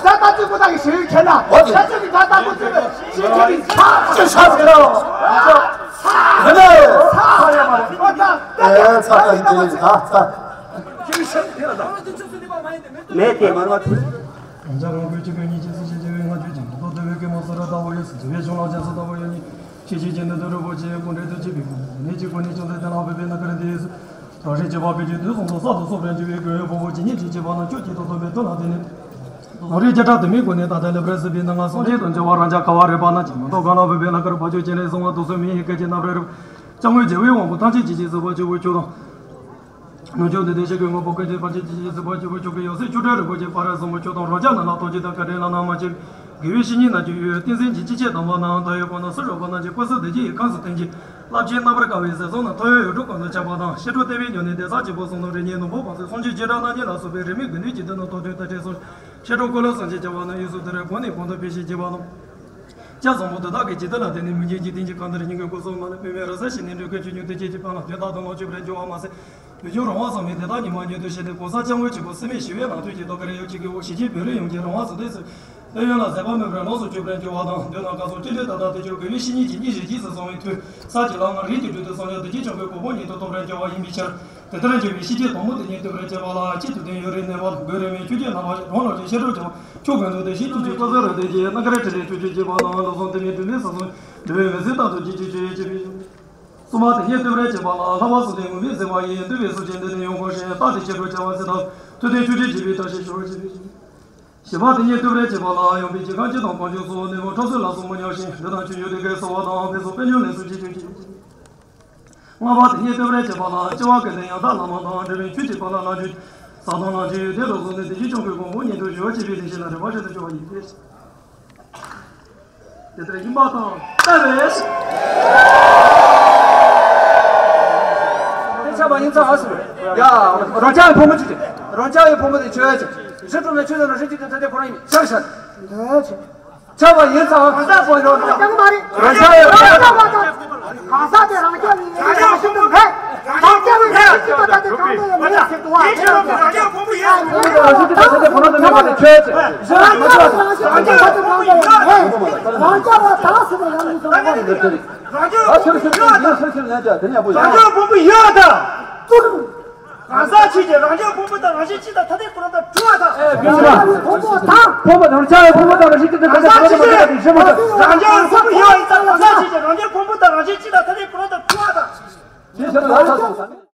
བདག་འཛིན་ཀུན་བཏགས་ཀྱི་ཞེན་ཡུལ་ཁྱད་དང་ཤར་ཕྱོགས་ཀྱི་བདག་བདག་འཛིན་ཀུན་བཏགས་ཀྱི་ཞེན་ཡུལ་ཁྱད་དང་ཕྲ་བ་དང་། མེད་དེ་མར་བ། རང་ཅག་རང་ཁུལ་གྱི་སྐད་གཉིས་ཀྱི་སྲིད་ཞི་བྱེ་བའི་ལྔ་བཅུ་ཅན་རྡོ་སྟོད་པའི་སྐད་མོ་སུ་ར་ལྟ་བུ་ཡོད་སྲིད་བྱེ་བའི་གཞུང་ལ་རྒྱ་སུ་ལྟ་བུ་ཡོད་ནི། ཤེས་བྱེད་ཀྱི་ནི་དུ་རུ་པོ་ཆེ་ཀུན་འདྲེ་དུ་ཅི་བི་ཀུན་ནི་ཅི་ཀུན་ནི་ཅུང་ཟད་དེ་ལ་བོད་པའི་ན་ཀར་འདི་ཡོད་སྲིད། རང་རིག་བྱེད་པ་ཀུན་གྱི་དུས་གསུམ་དུ་གསར་དུ་གསོ་བར་འགྱུར་བའི་ཀུན་ཡོད་ཕུང་པོ་ཇི་སྙེད་ཅིག་བྱེད་པ་ན་ཆོས་ཀྱི་ཐོག་ཏུ་མེད་དོན་ལ་དེ་ནི། ལམ་རིམ་བརྒྱ་ཕྲག་དུ་མའི་སྒོ་ནས་ད་ལྟ་ལེབ་རེ་སྲིད་པའི་ནང་ང་སངས་རྒྱས་དང་བྱ་བ་རང་ཅག་ཁ་བ་རེ་བ་ན་ཅིག་མ་གཏོགས་གང་ལ་བོད་པའི་ལ་ཀར་བ་ཆོས་ཅན་རེ་གསང་བ་དུ་སོ་མི་ཡི་སྐད་ཀྱི་རྣམ་རེ་རུ། ཅང་ངོས་རྒྱལ་བའི་དབང་པོ་ཐམས་ཅད་ཀྱི་རྗེས་སུ་བ་ཆོས་བུ་ཆོས་དང་། ནུ་ཆོས་འདི་དེ་ཞིག་གི་དངོས་པོ་ཀུན་གྱི་ཕར་ཕྱིན་གྱི་རྗེས་སུ་བ་ཆོས་བུ་ཆོས་ཀྱི་ཡང་སྲིད་ཆོས་སྒྲོན་རིན་པོ་ཆེ་ཕ་ར་གསུམ་པོ་ཆོས་དང་རང་ཅག་རྣམས་ལ་ཐུགས་རྗེ་དང་བཀའ་དྲིན་བླ་ན་མ་མཆིས། དགེ་བའི་བཤེས་གཉེན་རྣམས་ཀྱི་ཡུལ་བསྟན་འཛིན་གྱི་སྤྱི་ཁྱབ་དམ་པ་རྣམས་ད་ཡོད་པ་ན་སུ་རོགས་པ་རྣམས་ཀྱི་སྐུ་གཟུགས་བདེ་སྐྱིད་ཡི་ཁམས་སུ་བརྟན་ཅིང་། རླབས་ཆེན་རྣམ་པར་དཀར་བའི་ཟས་གསུམ་རྣམས་ཐོབ་ཡོད་ཡུལ་གྲུ་གང་དུ་ཁྱབ་པ་དང་། ཤེས་རབ་བསྟན་པའི་ཉམས་ནི་གདན་ས་ཆེན་པོ་གསུམ་དང་རིགས་ངེས་ནོར་བུ་བང་སོའི་གསུང་ཆོས་རྗེས་འབྲང་རྣམ་གཉིས་ལ་སོགས་པའི་རིས་མེད་དགེ་འདུན་གྱི་སྡེ་རྣམས་ཐོབ་ཐོན་དར་ཁྲི་སོགས་ཤེས་རབ་འཁོར་ལོ་སངས་རྒྱས་བྱ་བ་རྣམས་ཡུལ་སོགས་དུ་རེ་གོང་ནས་གོང་དུ་འཕེལ་ཞིང་རྒྱས་པ་དང་། སྐྱབས་བཟང་པོ་དེ་དག་གི་ཇི་ལྟར་ལ་བརྟེན་ནས་མི་མཇེད་ཀྱི་རྟེན་གྱི་གང་དེར་སྙིང་གི་སྒོ་གསུམ་མ་ལ་པདྨའི་རི་སར་ཞིག་ནས་འགྲོ་ཀུན་ཆོས་ཉུང་དུ་སྐྱེས་ཀྱི་ཕན་ལ་དོན་དག་དུ་ལོངས་སྤྱོད་པར་འགྱུར་བ་མ་ཟད། བོད་ལྗོངས་རང་དབང་གཙང་མའི་བདེ་ཐང་ཉི་མ་མྱུར་དུ་ཤར་ཏེ་གོང་ས་སྐྱབས་མགོན་ཆེན་པོ་སྲིད་མེད་ཞི་བའི་ལམ་སྟོན་གྱི་རྡོ་དཀར་ཡོད་ཅིག་གི་འོག་གཞིས་བྱེས་བོད་རིགས་ཡོངས་ཀྱི་རང་དབང་གཙང་མའི་ཚུལ་ཕན་ཡོན་ལ་ཟད་པ་མེད་པར་ལོངས་སུ་སྤྱོད་པར་འགྱུར་བ་དང་། མདུན་ན་བཀའ་སྲུང་སྤྲིན་བྲལ་ད་ལྟ་དེ་ཆོས་དགེ་བའི་བཤེས་གཉེན་གྱི་སྙིང་རྗེ་རྗེས་སུ་བཟུང་བའི་མཐུས་ས་གྱི་ལམ་ལྔ་རིགས་ཀྱི་སྤྲུལ་སྐུ་སངས་རྒྱས་བདེ་ཆེན་ཆོས་འཁོར་གོ་འཕང་ཉིད་དུ་ཐོབ་པར་འགྱུར་བ་ཡིན་པའི་ཕྱིར། དེ་ལྟར་འགྱུར་བའི་ཤེས་བྱའི་དོན་སྨོན་དེ་ཉིད་བསྟོད་པར་བྱ་བ་ལ། གཅིག་ཏུ་དོན་ཡོད་རིགས་གནས་པ་དང་དགོས་རིགས་མེད་ཆོས་ཀྱི་རྣམ་པ་རང་ལ་རིགས་ཤེས་རབ་ཀྱང་ཆོས་ཀུན་ཏུ་དེ་བཞིན་ཐུགས་རྗེ་བཀའ་སྩལ་རབ་དེ་རྗེས་རྣམ་དཀར་ཕྲིན་ལས་ཐུགས་རྗེ་བྱེད་པ་དང་། ལམ་གསུམ་དེ་ཉིད་དུ་ནི་ས་གསུམ་འགྲོ་བའི་མི་ཟད་རྟག་ཏུ་བྱེད་ཅིང་སྤྱོད་ཡུལ་བྱེད་པའི། གསུམ་པ་དེ་ཉིད་བསྟོད་པར་བྱེད་པ་ལ། ལྷག་པར་གསུམ་ལྡན་དངོས་མེད་ཟེར་བ་ཡིས། འདུལ་བའི་སྲོག་ཅན་འདི་ནི་ཡོངས་བསྐོར་ཞིང་། རྟག་ཏུ་ཁྱེད་སྤྲུལ་བྱ་བ་ཟེར་དང་། ཐུབ་བསྟན་ཆོས་སྤྱོད་བྱེད་པའི་བཀྲ་ཤིས་ཤོག་ཅེས་པའི། བཞི་པ་དེ་ཉིད་བསྟོད་པར་བྱེད་པ་ལ། ཡོངས་པའི་རྗེས་གང་སྤྱི་དང་གང་བྱུང་སོགས། ནད་མུག་ཁྲག་གསོལ་ལ་སོགས་མི་ཉམས་ཤིང་། འདོད་དང་ཆོས་ཡོད་དེ་སྐད་གསོལ་བ་དང་། ཕན་སོགས་པད་ཉམས་ལས་སུ་བྱེད་ཅིང་བྱེད། ལྔ་པ་དེ་ཉིད་བསྟོད་པར་བྱེད་པ་ལ། སྐྱེ་བ་ཀུན་ཏུ་ཡང་དག་བླ་མ་དང་། འབྲེལ་བའི་ཆོས་ཀྱི་ཕ་ལ་ལ་འཇུག་ས་དང་ལ་འཇུག་ཡོད་དེ་རོགས་སོགས་ནི། དེ་བཞིན་སྐྱོང་བའི་གོ་འཕང་ཉིད་དུ་གཞོལ་བ་བྱེད་པའི་དེ་བཞིན་ལ་རེ་བ་ཞིག་ཏུ་འགྱུར་བ་ཡིན་ཏེ། དེ་ལྟར་ཡིན་པ་དང་ལྟ་བས། དེ་ཆགས་པ་ཡིན་ཙང་ཨ་སི། ཡ། རང་ཅག་ཡི་ཕོ་མོ་ཅིག་རང་ཅག་ཡི་ཕོ་མོ་དེ་ཆོས་ཅིག་རི་ཁྲོད་ནས་ཆོས་དང་རང་བཞིན་གཅིག་ཏུ་ཐ་དད་ཁོ་རང་ཡིན་ཤག་ཤག་ཆགས་པ་ཡིན་ཙང་གང་ཟག་ཕོ་ཡོད་ན། ཡང་མ་རེད། རང་ཅག་ཡོད་ན། གང་ཟག་དེ་རང་ཅག་ཡིན་ཡིན་རང་བཞིན་དུ་མེད། རང་ཅག་ཡིན་རང་བཞིན་གཅིག་པ་ད་དེ་གང་དུ་ཡང་མེད་ཟེར་དུ་བ། རང་ཅག་ཡིན་རང་བཞིན་གཅིག་པ་ད་དེ་གང་དུ་ཡང་མེད། རང་ཅག་ཡིན་རང་བཞིན་གཅིག་པ་ད་དེ་གང་དུ་ཡང་མེད། རང་ཅག་ལ་ད་སུ་ལ་ཡང་མི་གསུང་བ་རེད། རང་ཅག་ཡིན་རང་བཞིན་གཅིག་པ་ད་དེ་གང་དུ་ཡང་མེད། རང་ཅག་ཕུང་པོ་ཡོད་ད། གང་ཟག་ཆོས་ཅན་རང་ཅག་ཕུང་པོ་དང་རང་བཞིན་གཅིག་དང་ཐ་དད་ཁོ་རང་དང་གྲུབ་པ་དང་། ཨེ་ཕུང་པོ་དང་། ཕུང་པོ་དང་རང་ཅག་ཕུང་པོ་དང་རང་བཞིན་གཅིག་དང་ཐ་དད་ཁོ་རང་དང་མ་གྲུབ་པ་དེ་ཤེས་མ་ཐུབ། རང་ཅག་ཕུང་པོ་ཡོད་ཡིན་ཙང་གང་ཟག་ཆོས་ཅན་རང་ཅག་ཕུང་པོ་དང་རང་བཞིན་གཅིག་དང་ཐ་དད་ཁོ་རང་དང་གྲུབ་པ་དང་། ཞེས་བྱ་བ་ལ་སོགས་པ།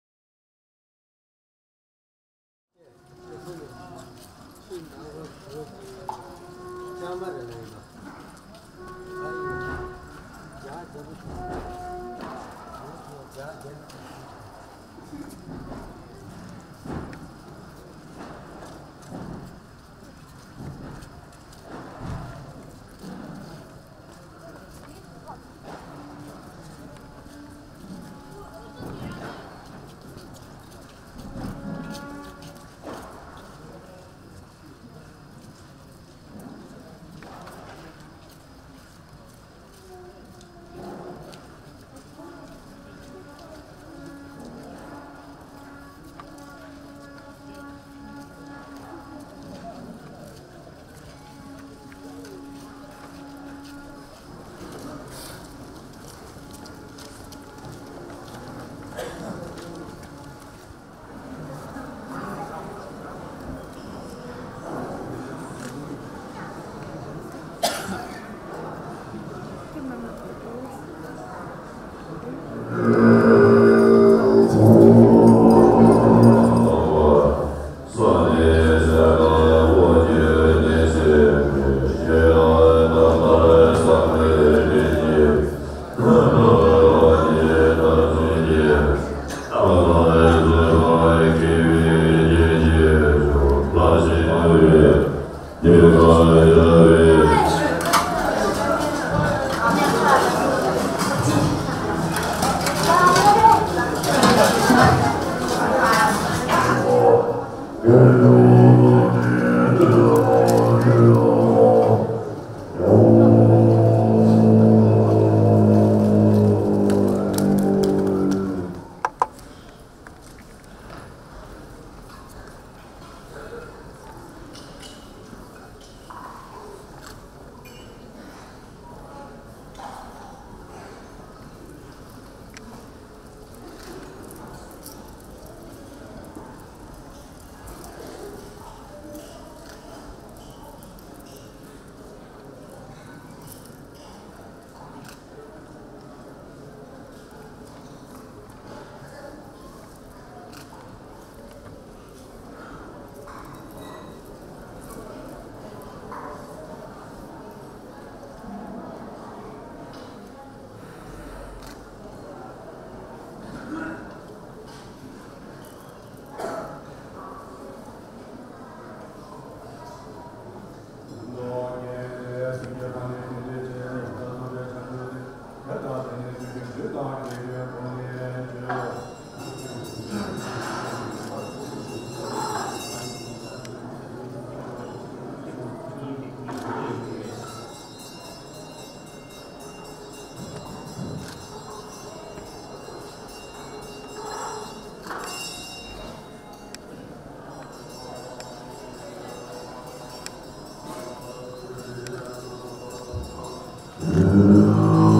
དབང་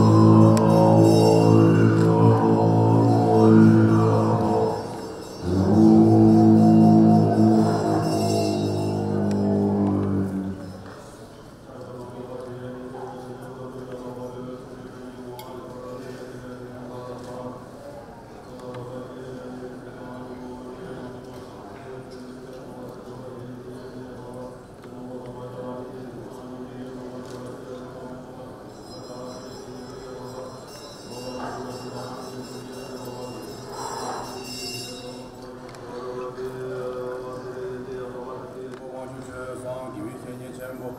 ཕྱུག་ཆོས་བཟང་དགེ་བའི་བཤེས་གཉེན་ཆེན་པོ།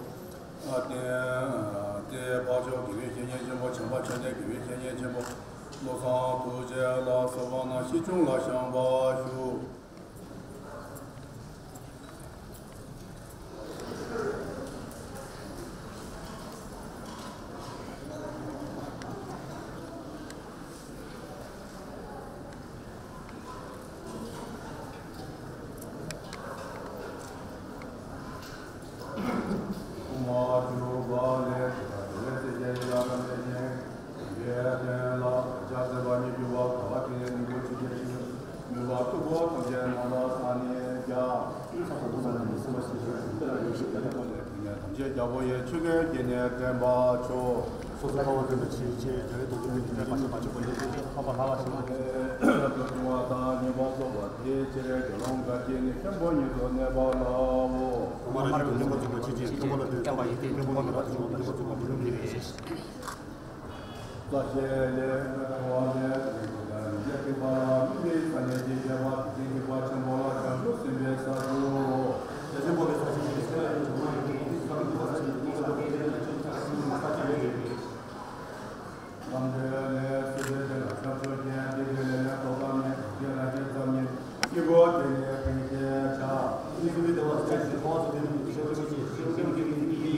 ཨ་ཏེ་ཏེ་འཕགས་མཆོག་དགེ་བའི་བཤེས་གཉེན་ཆེན་པོ། བྱམས་པ་མཆོག་ལྡན་དགེ་བའི་བཤེས་གཉེན་ཆེན་པོ། བློ་བཟང་ཐུགས་རྗེ་ལ་སོགས་པ་རྣམས་ཞི་ཁྱུང་ལ་བཤམས་པར་ཞུ། ཐམས་ཅད་རྒྱལ་པོ་ཡི་ཆོས་སྐད་རྒྱན་ནས་བསྟན་པར་ཤོག། སོ་སོ་འཕགས་པ་སྟོན་པའི་ཆོས་ཀྱི་རྒྱལ་བའི་རྡོ་རྗེ་ཕུལ་ནས་མི་འབྲལ་བར་ཤོག། མ་བཅོས་པ་ཡོད་ཚད་ཀྱི་འཕགས་པ་ལྷ་ལ་ཕྱིན་པ་སྟེ། ལོ་ཆུང་བ་དང་ཉེས་པ་རྫོགས་པ་དེའི་ཕྱིར་དགེ་སློང་འགའ་ཞིག་ནི་མཁན་པོ་ཉིད་དུ་གནས་པ་ལའོ། ཐོག་མར་རིགས་ཀྱི་མཁན་པོ་རྫོགས་པ་ཆོས་ཀྱི་མཁན་པོ་ལ་ལྟོས། མཁན་པོ་ཡིན་ཏེ་མཁན་པོ་མེད་པ་དེ་བཞིན་དུ་མཁན་པོ་རྫོགས་པ་མི་འགྲུབ་ནི་རེད། ས་ཞེས་ལས་ཐོ་བ་ལས་རིགས་ཀྱི་བར་ཡེ་གི་བར་མི་མེད་ས་ནས་ཀྱི་བྱེ་བ་དེ་བཞིན་གཤེགས་པ་ཆེན་པོ་ལ་བྱང་ཆུབ་སེམས་དཔའི་ས་ཞུའོ། རྒྱ་ཆེན་པོ་ལས་ས་ཞེས་ཀྱི་སེམས་ལ་ཡོད་དུ་མ་ཡོད་ཀྱི་ས་ཀྱི་ས་ཞེས་ཀྱི་ས་ཀྱི་ས་ཀྱི་ས་ཀྱི་རེད། ལམ་འབྲས་ལས་སུ་འབྲས་དེ་ལ་ཁྱབ་ཆོས་ཅན། དེ་འབྲས་ལས་ལས་ཐོག་ཙམ་ནས་རྒྱས་ལ་རྒྱས་ཙམ་ཉིད་ཀྱི་སྒོ་དེ་ནས་ཕན་ཆད་བྱ། ཨིན་སུ་མི་དེ་བ་སྐྱབས་ཀྱི་ཁོང་སུ་དེ་ནི་ཤེས་པ་ཤེས་ཤེས་ཤེས་ཤེས་ཤེས་ཤེས་ཤེས།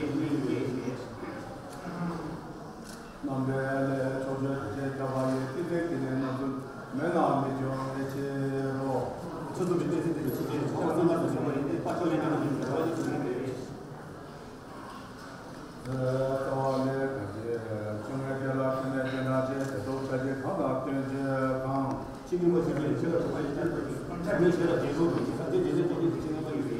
རྣམ་པའི་ལས་ཕྱོགས་ཆོས་ཀྱི་ཆེད་ཁྱབ་པ་ཡི་ཏི་ཏི་ཏི་ནས་རྣམ་གསུམ་མེད་ན་མི་འབྱུང་བའི་ཕྱིར་རོ། ཆོས་ཚུལ་གྱི་ཏི་ཏི་ཏི་ནས་ཆོས་ཅན་ཚོགས་པ་ཚང་མ་དང་བཞག་པ་ཡིན་ཏེ། ཕ་ཆོས་ལས་ཀྱང་མི་འབྱུང་བའི་ཕྱིར་རོ། རྩ་བ་ལས་གང་ཞིག་བྱུང་བའི་དེ་ལ་ཕྲིན་ལས་ཅན་ཐམས་ཅད་དེ་དོག་བྱ་རྒྱུ་གང་དང་སྟོན་བྱེད་གང་། ཕྱི་མིན་པ་ཞིག་གིས་ཆོས་ལ་གྲགས་པ་ཡི་ཕྱིར་དང་། ཕྱི་མིན་ཞེས་ལ་དེ་རུ་དང་ཞིང་ས་དེ་རྗེས་འཇུག་དེ་ཉིད་ཀྱི་ཕྱི་མིན་པ་ཡིན་ཏེ།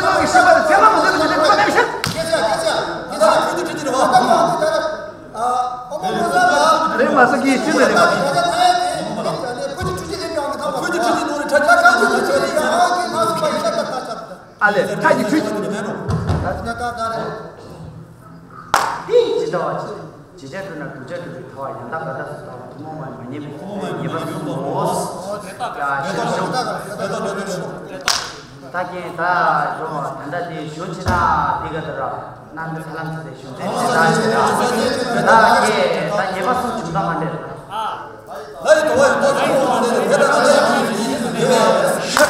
ཚོ་གི་ཤེས་པ་དང་ཚད་མ་མ་ཟད་པ་ཞིག་ལ་ཐུག་པ་གནང་ཤག་དེ་མ་སོང་གི་ཅི་ནས་རེད་བ། རེད་མ་སོང་གི་ཅི་ནས་རེད་བ། ཨ་ལས་ཁ་གི་ཆུ་ཅི་ནས་མེད་ནོ། ད་ཅི་ལྟ་བ་ཅི། ཇི་ཆ་འགྲོ་ན་དུ་ཆ་འགྲོ་བའི་ཐ་བ་ཡང་དག་པ་དག་ཏུ་ཐུན་མོང་མ་མ་ཉེས་པའི་ཉེས་པ་གསུམ་མོ། ཡ་ཤེས་ཤོག་ད་ཀྱེ་ད་འགྲོ་ད་ལྟ་དེ་ཞུ་ཆེ་ན་དེ་ག་ད་ར་ན་འདི་ཁ་ལམ་ཚ་དེ་ཞུ་ཚེ་ད་ད་ཀྱེ་ད་ཉེས་པ་གསུམ་བྱུང་ད་མ་འདྲེ། ལ་ཡི་དོ་བ་ཡི་དོ་ཚོ་མ་འདྲེ་དེ་ད་ལ་ཡི་དོ་བ་ཡི་དོ་ཚོ་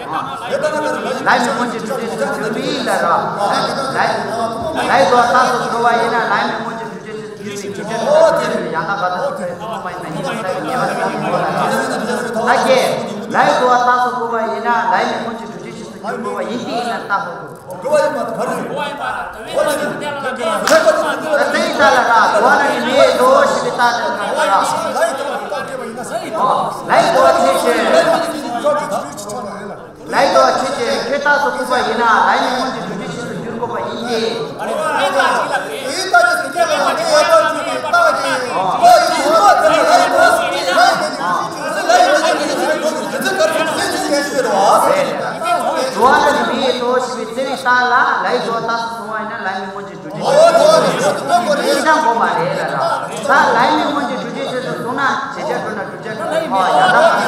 མ་འདྲེ། ལའི་མི་སྔོན་གྱི་འགྲུལ་བྱེད་ཆེད་དུ་འགྱུར་བའི་ལ་ར། ལའི་ལའི་དོ་རྟགས་སུ་འགྱུར་བ་ཡིན་ན་ལའི་མི་སྔོན་གྱི་འགྲུལ་བྱེད་ཆེད་དུ་འགྱུར་བའི་འགྱུར་བྱེད་དོ་ཡང་དག་པ་དག་ཏུ་ཐུན་མོང་མ་ཡིན་པ་ཉེས་པ་ཉེས་པ་གསུམ་གྱི་ངོ་ལ་ར། ད་ཀྱེ། ལའི་དོ་རྟགས་སུ་འགྱུར་བ་ཡིན་ན་ལའི་མི་སྔོན་གྱི་འགྲུལ་བྱེད་ཆེད་དུ་འགྱུར་དགོས་པ་ཡིན་ཏེ་ཡིན་ན་རྟགས་སུ་འགྱུར། འགྲོ་བ་ཡིན་པ་དང་ག་རེ་ཟེར། འགྲོ་བ་ཡིན་པ་དང་། ད་དེའི་རྟགས་ལ་ར་དོ་ན་ནི་མེད་དོ་ཞེས་པའི་རྟགས་དེ་ན་ར། ལའི་དོ་ཆེ་ཆེ། ལའི་དོ་ཆེ་ཆེ་ཁྱོད་རྟགས་སུ་བཀུག་པ་ཡིན་ན་ལའི་མི་སྔོན་གྱི་འགྲུལ་བྱེད་ཆེད་དུ་འགྱུར་དགོས་པ་ཡིན་ཏེ། དུ་བ་ལ་ནི་མེད་དོ་ཞེས་པའི་བརྩེ་བའི་རྟགས་ལ་ལའི་དོ་རྟགས་སུ་བཀུག་པ་ཡིན་ན་ལའི་མི་སྔོན་གྱི་འགྲུལ་བྱེད་ཆེད་དུ་འགྱུར་དགོས་པ་རེད་ལ་ར། ད་ལའི་མི་སྔོན་གྱི་འགྲུལ་བྱེད་ཆེད་དུ་བཀུག་ན་ཇི་ཆ་འགྲོ་ན་དུ་ཆ་འགྲོ་ན་ཐ་བ་ཡང་དག་པ་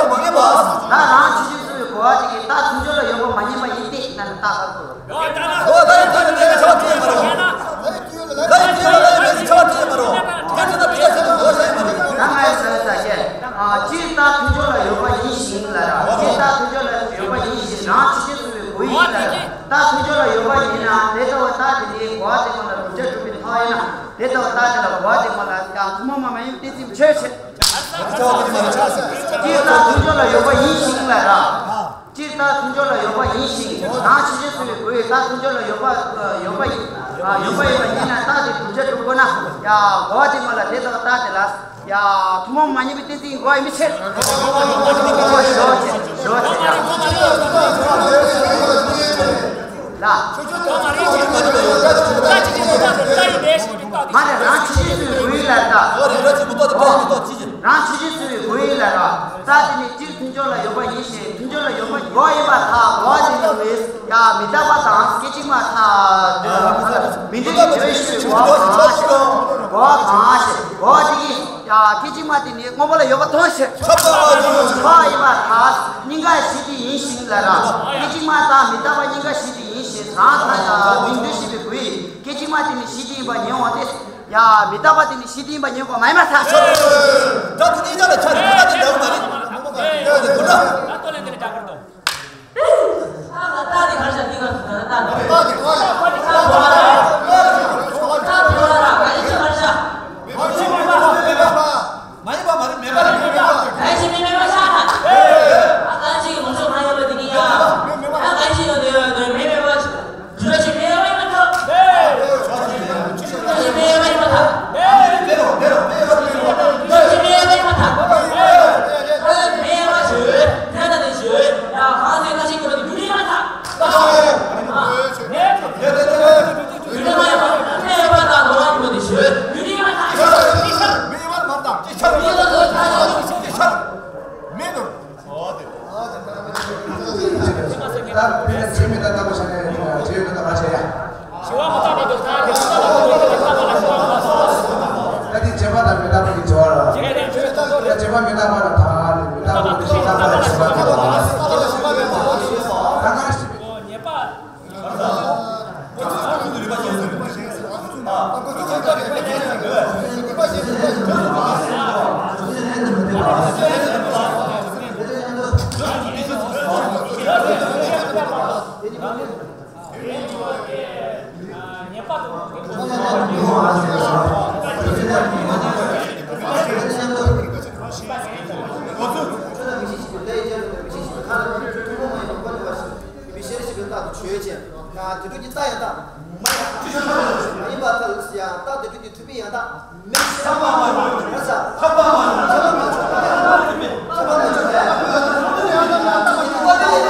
ལ་མ་ངེས་པ། ད་རང་ཆོས་ཅན་གསུངས་པའི་གོ་བ་དེ་གིས་རྟགས་མཐུན་ཕྱོགས་ལ་ཡོད་པ་མ་ངེས་པ་ཡིན་ཏེ་ན་རྟགས་ཁ་ཁོ། ཨོ་ད་ཡིན་ད་ཡིན་ད་ཡིན་ཆ་བ་དེ་མ་རུང་། ད་ཡིན་དེ་ཡིན་ད་ཡིན་ཆ་བ་དེ་མ་རུང་། དེ་ཚོ་ད་ཕྱི་ཚོ་གོ་ས་ཡིན་མ་རེད། ད་ང་ཡི་ས་ས་ཞེས། སྤྱིར་རྟགས་མཐུན་ཕྱོགས་ལ་ཡོད་པ་ཡིན་ཞིང་ལ་ར། སྤྱིར་རྟགས་མཐུན་ཕྱོགས་ལ་ཡོད་པ་ཡིན་ཞིང་རང་ཆོས་ཅན་གསུངས་པའི་གོ་ཡིན་ལ་ར། རྟགས་མཐུན་ཕྱོགས་ལ་ཡོད་པ་ཡིན་ན་དེ་ལྟ་བུ་རྟགས་དེ་ནི་གོ་བ་དེ་མ་ལ་བསྒྲུབ་བྱ་གྲུབ་པའི་ཐོག་ཡིན་ན་དེ་ལྟ་བུ་རྟགས་དེ་ལ་གོ་བ་དེ་མ་ལ་ཡང་ཐུན་མོང་མ་མ་ཡིན་པའི་གཏན་ཚིགས་ཆོས་ཆེ། སྤྱིར་རྟགས་མཐུན་ཕྱོགས་ལ་ཡོད་པ་ཡིན་ཞིང་ལ་ར། སྤྱིར་རྟགས་མཐུན་ཕྱོགས་ལ་ཡོད་པ་ཡིན་ཞིང་། རང་ཆོས་ཅན་གསུངས་པའི་གོ་ཡི་རྟགས་མཐུན་ཕྱོགས་ལ་ཡོད་པ་ཡོད་པ་ཡིན། ཡོད་པ་ཡིན་པ་ཡིན་ན་རྟགས་དེ་བསྒྲུབ་བྱ་གྲུབ་དགོས་ན་ཡ་གོ་བ་དེ་མ་ལ་དེ་ལྟ་བུ་རྟགས་དེ་ལ་ཡ་ཐུན་མོང་མ་ཡིན་པའི་གཏན་ཚིགས་གོ་བ་ཡིན་མི་ཆེ། ཞོ་ཆེ་ཞོ་ཆེ་ཡ། ལ། མ་རེད་རང་ཆོས་ཅན་གསུངས་པའི་གོ་ཡི་ལ་རྟགས། རང་ཆོས་ཅན་གསུངས་པའི་གོ་ཡི་ལ་ར། རྟགས་དེ་ནི་སྤྱིར་མཐུན་ཕྱོགས་ལ་ཡོད་པ་ཡིན་ཞིང་མཐུན་ཕྱོགས་ལ་ཡོད་པ་ཡོད་ཡིན་པར་ཐལ། གོ་བ་དེ་ནི་ཡང་མི་རྟག་པ་དང་སྐད་ཅིག་མ་ཐལ། མི་འདོད་ཀྱི་བརྗོད་གཞི་གོ་བ་གང་ཞིག་གོ་བ་གང་ཞིག་གོ་བ་དེ་ཡིན་ཡང་སྐད་ཅིག་མ་དེ་ནི་སྔོན་པོ་ལ་ཡོད་པ་མཐོང་ཞིང་ཡོད་ཡིན་པར་ཐལ། གཉིས་ཀ་གཞི་དེ་ཡིན་ཞིང་ལ་ར། སྐད་ཅིག་མ་དང་མི་རྟག་པ་གཉིས་ཀ་གཞི་དེ་ཡིན་ཞིང་རང་ཐལ། མི་འདོད་ཞེས་པའི་གོ་ཡིས་སྐད་ཅིག་མ་དེ་ནི་གཞི་དེ་ཡིན་པ་ཉོན་འོང་སྟེ། ཡ་མི་རྟག་པ་དེ་ནི་གཞི་དེ་ཡིན་པ་ཉོན་དགོས་མ་ཡིན་པར་ཐལ། ད་དེ་གཉིས་ཀ་ལ་ཆ་རེ་ཁོ་ན་དེ་འདྲ་བོ་མ་རེད། ད་དེ་ཁོ་ན། མ་ཡིན་པ་མ་རེད། མེད་པ་རེད། མེད་པ། གང་ཞིག་མི་མེད་པ་ཤ་ཐག་གང་ཞིག་ངོ་ཚ་མ་ཡོད་པ་དེ་ནི་ཡ། གང་ཞིག་ཡོད་དེ་ཡོད་དེ་མི་མེད་པ། རྒྱུ་ཆ་མེད་པ་ཡིན་པར་ཐལ། རྒྱུ་ཆ་མེད་པ་ཡིན་པར་ཐལ། རྒྱུ་ཆ་མེད་པ་ཡིན་པར་ཐལ། མེད་པ་ཞུ། མེད་ན་དེ་ཞུ། ཡང་གང་ཟེར་གང་ཞིག་ཡོད་པ་དེ་རྒྱུ་ནི་ཡིན་པར་ཐལ། རྒྱུ་ནི་མ་ཡིན་པ་མེད་པ་དང་ལོག་པ་ཡིན་པ་དེ་ཞུ། རྒྱུ་ནི་ཡིན་པར་ཐལ། མེད་པར་མ་བཏང་། ཅི་ཆགས། མེད་དོ། ད་དཔེར་ན་ཆོས་མི་རྟག་ལྟ་བུ་བྱས་ནས་ཆོས་མི་རྟག་པ་བྱས་ཡ། ཞི་བ་མི་རྟག་པ་དང་ཐལ། ད་དེ་བྱས་པ་དང་མི་རྟག་པ་གི་བྱ་བ་ལ། ད་བྱས་པ་མི་རྟག་པ་དང་ཐལ། མི་རྟག་པ་དེ་ཞི་རྟག་པ་ལ་ཞི་བ་ཐལ། ད་གང་ཞིག་ཉེས་པ། མི་ཤེས་ཤེས་པའི་རྟགས་དེ་ཆོས་ཅན། དེ་འགྲོ་གི་རྟགས་ཡང་དག་མ་ཡིན་པར་ཐལ། ཡང་རྟགས་དེ་འགྲོ་གི་ཐུབ་པའི་ཡང་དག་མེད། ཐ་མ་མ་ཡིན་པ་ཐ་མ་མ་ཡིན་པ་ཐ་མ་མ་ཡིན་པ་ཐ་མ་མ་ཡིན་པ་ཆོས་ཀྱི་རྟགས་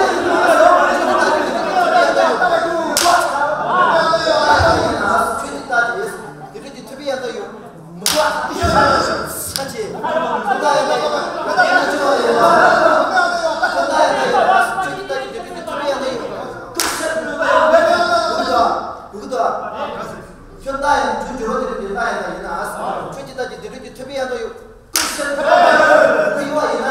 དེ། དེ་འདྲ་གྱི་ཐུབ་པའི་ཡང་དག་ཡོད་མི་འདུག་ཨ། ས་ཆེ། ཁོ་ན་ཡང་དག་ཡོད་པ་ཡིན་ན། ཁོ་ན་ཡང་དག་ཡོད་པ་ཆོས་ཀྱི་རྟགས་ཀྱི་དེ་འདྲ་གྱི་ཐུབ་པའི་ཡང་དག་ཡོད། ཁྱོད་རྟགས་ཡང་རྒྱུ་འབྱོར་བ་དེ་འདྲ་གྱི་རྟགས་ཡང་དག་ཡིན་ན། ཁྱོད་ཀྱི་རྟགས་ཀྱི་དེ་འདྲ་གྱི་ཐུབ་པའི་ཡང་དག་ཡོད། ཁོ་ཡོད་པ་ཡིན་ན།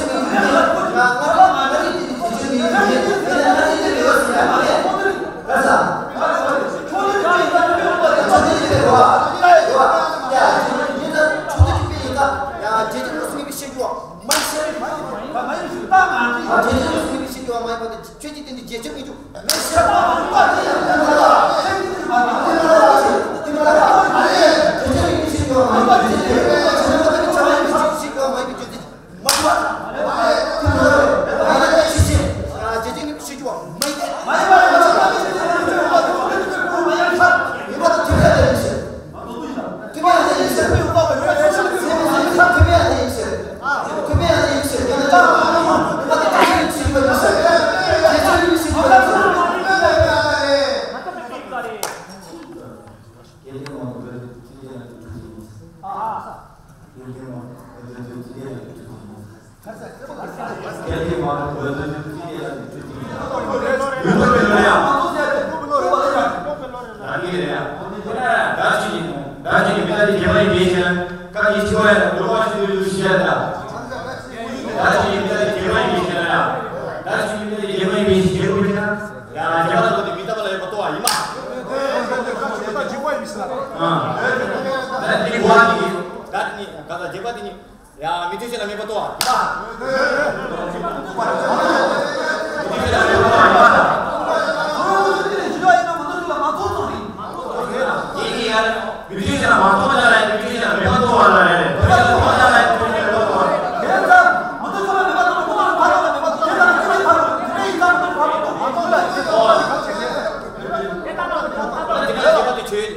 ཁྱོད་ཀྱིས་བསྟན་འདི་རྒྱལ་ཁབ་མི་འགྱུར། ཡང་མི་མཐུན་ཕྱོགས་ལ་མེད་པ་གཏོར་བ། ཡིན་པ། མི་མཐུན་ཕྱོགས་ལ་མེད་པ་གཏོར་བ། ཡིན་པ། ཡིན་ཡང་མི་མཐུན་ཕྱོགས་ལ་མ་གཏོར་བ་ལ་ཡང་མི་མཐུན་ཕྱོགས་ལ་མེད་པ་གཏོར་བ་ལ་ཡང་མི་མཐུན་ཕྱོགས་ལ་མེད་པ་གཏོར་བ། དེ་ཡང་མི་མཐུན་ཕྱོགས་ལ་མེད་པ་གཏོར་བ། མི་མཐུན་ཕྱོགས་ལ་མེད་པ་གཏོར་བ། དེ་ཡང་མི་མཐུན་ཕྱོགས་ལ་མེད་པ་གཏོར་བ། མི་མཐུན་ཕྱོགས་ལ་མེད་པ་གཏོར་བ། དེ་ཡང་མི་མཐུན་ཕྱོགས་ལ་མེད་པ་གཏོར་བ།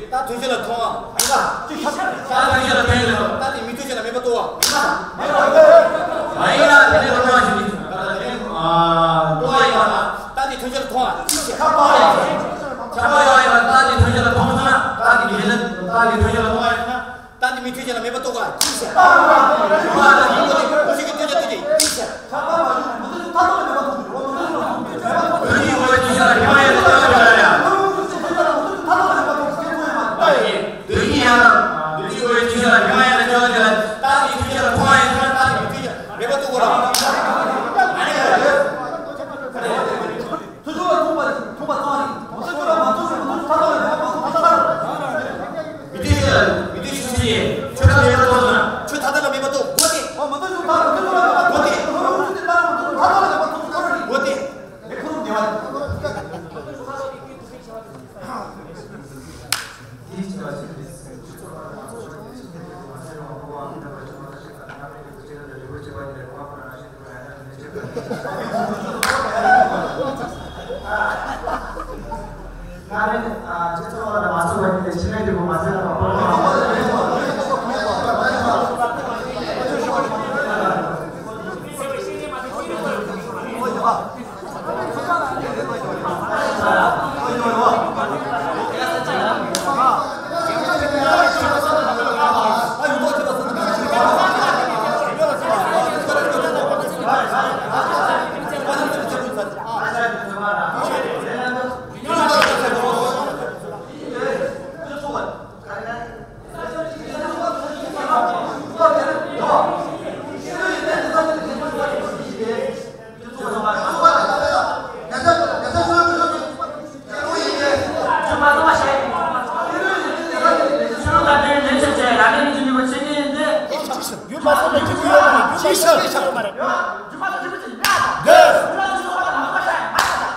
ད་མཐུན་ཕྱོགས་ལ་མཐོང་བ། ད་དེ་མི་མཐུན་ཕྱོགས་ལ་མེད་པ་གཏོར་བ། མ་ཡིན་ན་དེ་ནས་རོ་མ་ཞིག་གཏོར་བ་ཡིན་པ་དང་། ད་དེ་མཐུན་ཕྱོགས་ལ་མཐོང་བ། ཁྱབ་པ་ཡོད་ཡིན་པ། ད་དེ་མཐུན་ཕྱོགས་ལ་མཐོང་སོང་ན། ད་དེ་དེ་ནས་ད་དེ་མཐུན་ཕྱོགས་ལ་མཐོང་བ་ཡིན་ན། ད་དེ་མི་མཐུན་ཕྱོགས་ལ་མེད་པ་གཏོར་བ་ཅི་ཟེར། ཡོད་པ་དང་ཡིན་པ་དེ་ཀུན་གཞི་གི་མཐུན་ཕྱོགས་མཐུན་ཕྱོགས་ཅི་ཟེར། བདུད་ཀྱི་འོད་ཀྱི་ཤ་ལ་ཧི་མ་ཡ་ལ་ལྟ་བ་ཡོད་ཡ། བདུད་ཀྱི་ཡང་བདུད་ཀྱི་འོད་ཀྱི་ཤ་ལ་ཧི་མ་ཡ་ལ་ལྟ་བ་ཡོད་ཡ། ད་དེ་མཐུན་ཕྱོགས་ལ་མཐོང་བ་ཡིན་ན། ད་དེ་མི་མཐུན་ཕྱོགས་མེད་པ་གཏོར་བ་ར། མཐུན་ཕྱོགས་ལ་མཐོང་བ་མཐོང་བ་ཙམ་རེད། མི་མཐུན་ཕྱོགས་ལ་མ་མཐོང་ན་མི་མཐུན་ཕྱོགས་མཐའ་དག་ལ་མེད་པ་མ་མཐོང་ཚར། མི་མཐུན་ཕྱོགས་ལ་མི་མཐུན་ཕྱོགས་ཆོས་ཅན། ཆོས་མཐའ་དག་ལ་མེད་པ་མཐོང་ན། ཆོས་མཐའ་དག་ལ་མེད་པ་མཐོང་དགོས་ཏེ། འོ་མི་མཐུན་ཕྱོགས་མཐའ་མི་མཐུན་ཕྱོགས་ལ་མེད་པ་མཐོང་དགོས་ཏེ། མཐའ་དག་ལ་མེད་པ་མཐོང་དགོས་ཏེ། དེ་ཁོ་རང་ཉེ་བ་རེད།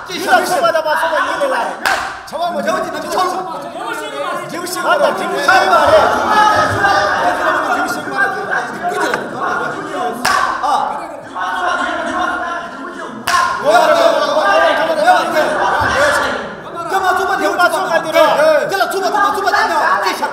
ཅི་ཞིག་ལ་ཚོགས་པ་དང་མ་ཚོགས་པ་གཉིས་ལས་སླ་རེད། བྱ་བ་ངོ་བྱ་བ་ཅི་ནམ་ཆོག་ཆོག་འབྲས་བུ་ཤེས་པ་རེད། འབྲས་བུ་ཤེས་པ་རེད། ཨ། དེ་མ་ཚོགས་པ་དེ་མ་ཚོགས་པ་དེ་རེད། དེ་ལ་ཚོགས་པ་དང་མ་ཚོགས་པ་ཅི་ནམ་ཅི་ཤར།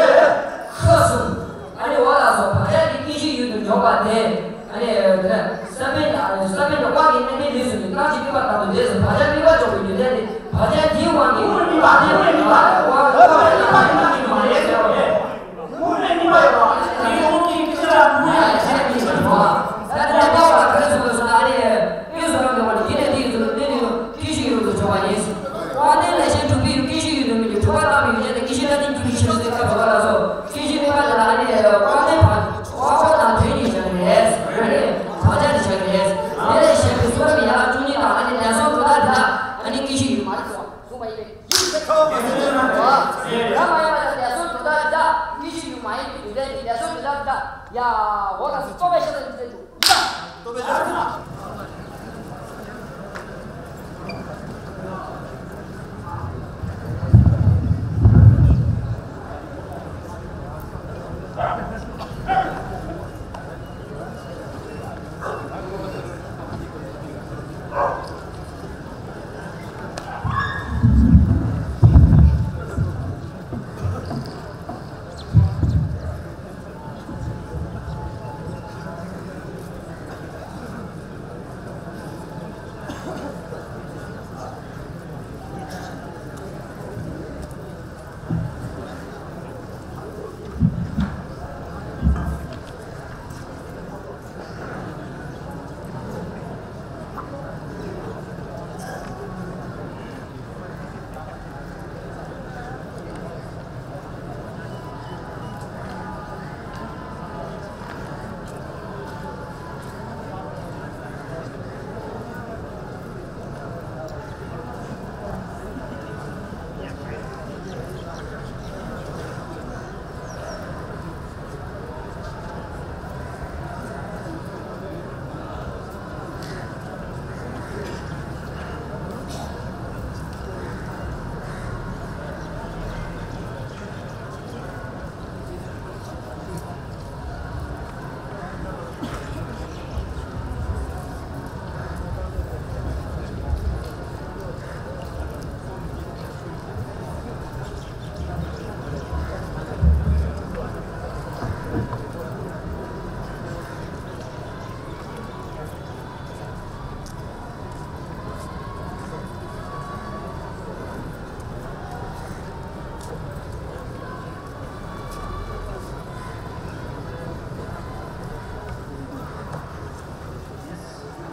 ཁ་གསུམ། ཨ་ནི་འོ་ལགས་སོ། བག་ཆགས་ཀྱི་སྐྱེ་ཤི་ཡུལ་དུ་འཇོག་པ་དེ། ཨ་ནི་ས་བོན་དང་ས་བོན་དང་དབང་གིས་རྣམ་སྨིན་ལས་བྱུང་བའི་རྟགས་ཀྱི་དམིགས་པ་ལྟར་དུ་འདས་སོ། བག་ཆགས་དམིགས་པ་འཇོག་པའི་ཡོན་ཏན་དེ། བག་ཆགས་དེའི་དབང་གིས་དབང་གིས་དབང་གིས་དབང་གིས་དབང་གིས་དབང་གིས་དབང་གིས་མ་ཡལ་ཟེར་བ་རེད། དེའི་དབང་གིས་ཀྱི་ཕྱིར་ར་དབང་གིས་ཡང་ཆད་ཀྱི་ཞིག་བྱུང་བ། ད་དེ་ལྟ་བ་ལ་ག་རེ་གསུངས་པ་ཟེར་ན། ཨ་ནི་དངོས་སུ་རང་གི་དབང་གིས་དེ་ནས་དེའི་ཚུལ་དུ་གནས་ནས་སྐྱེ་ཤི་ཡུལ་དུ་འཇོག་པ་ཡིན། དབང་རྟེན་ལས་གཞན་གྲུབ་པའི་སྐྱེ་ཤི་ཡུལ་དུ་མིན་གྱི་གྲུབ་པ་བརྟགས་པའི་ཡུལ་ཅན་དེ་སྐྱེ་ཤི་ལ་བརྟེན་གྱུར་པའི་ཕྱིར་ཟེར་སྐབས་སུ་བ་ལ་སོ། སྐྱེ་ཤི་དམིགས་པ་དེ་ལ་ཨ་ནི་དབང་རྟེན་བག་ཆགས་དང་དོན་གཉིས་བཞག་གི་རེད། ཨ་ནི་བག་ཆགས་དེ་བཞག་གི་རེད། དེ་ལས་གཞན་པའི་གསུང་རབ་ཡན་ལག་བཅུ་གཉིས་དང་ཨ་ནི་ལས་གསུམ་སྒྲོ་བཏགས་དེ་དག་ཨ་ནི་སྐྱེ་ཤི་ཡུལ་མ་རེད་གསུངས་པ་ཡིན།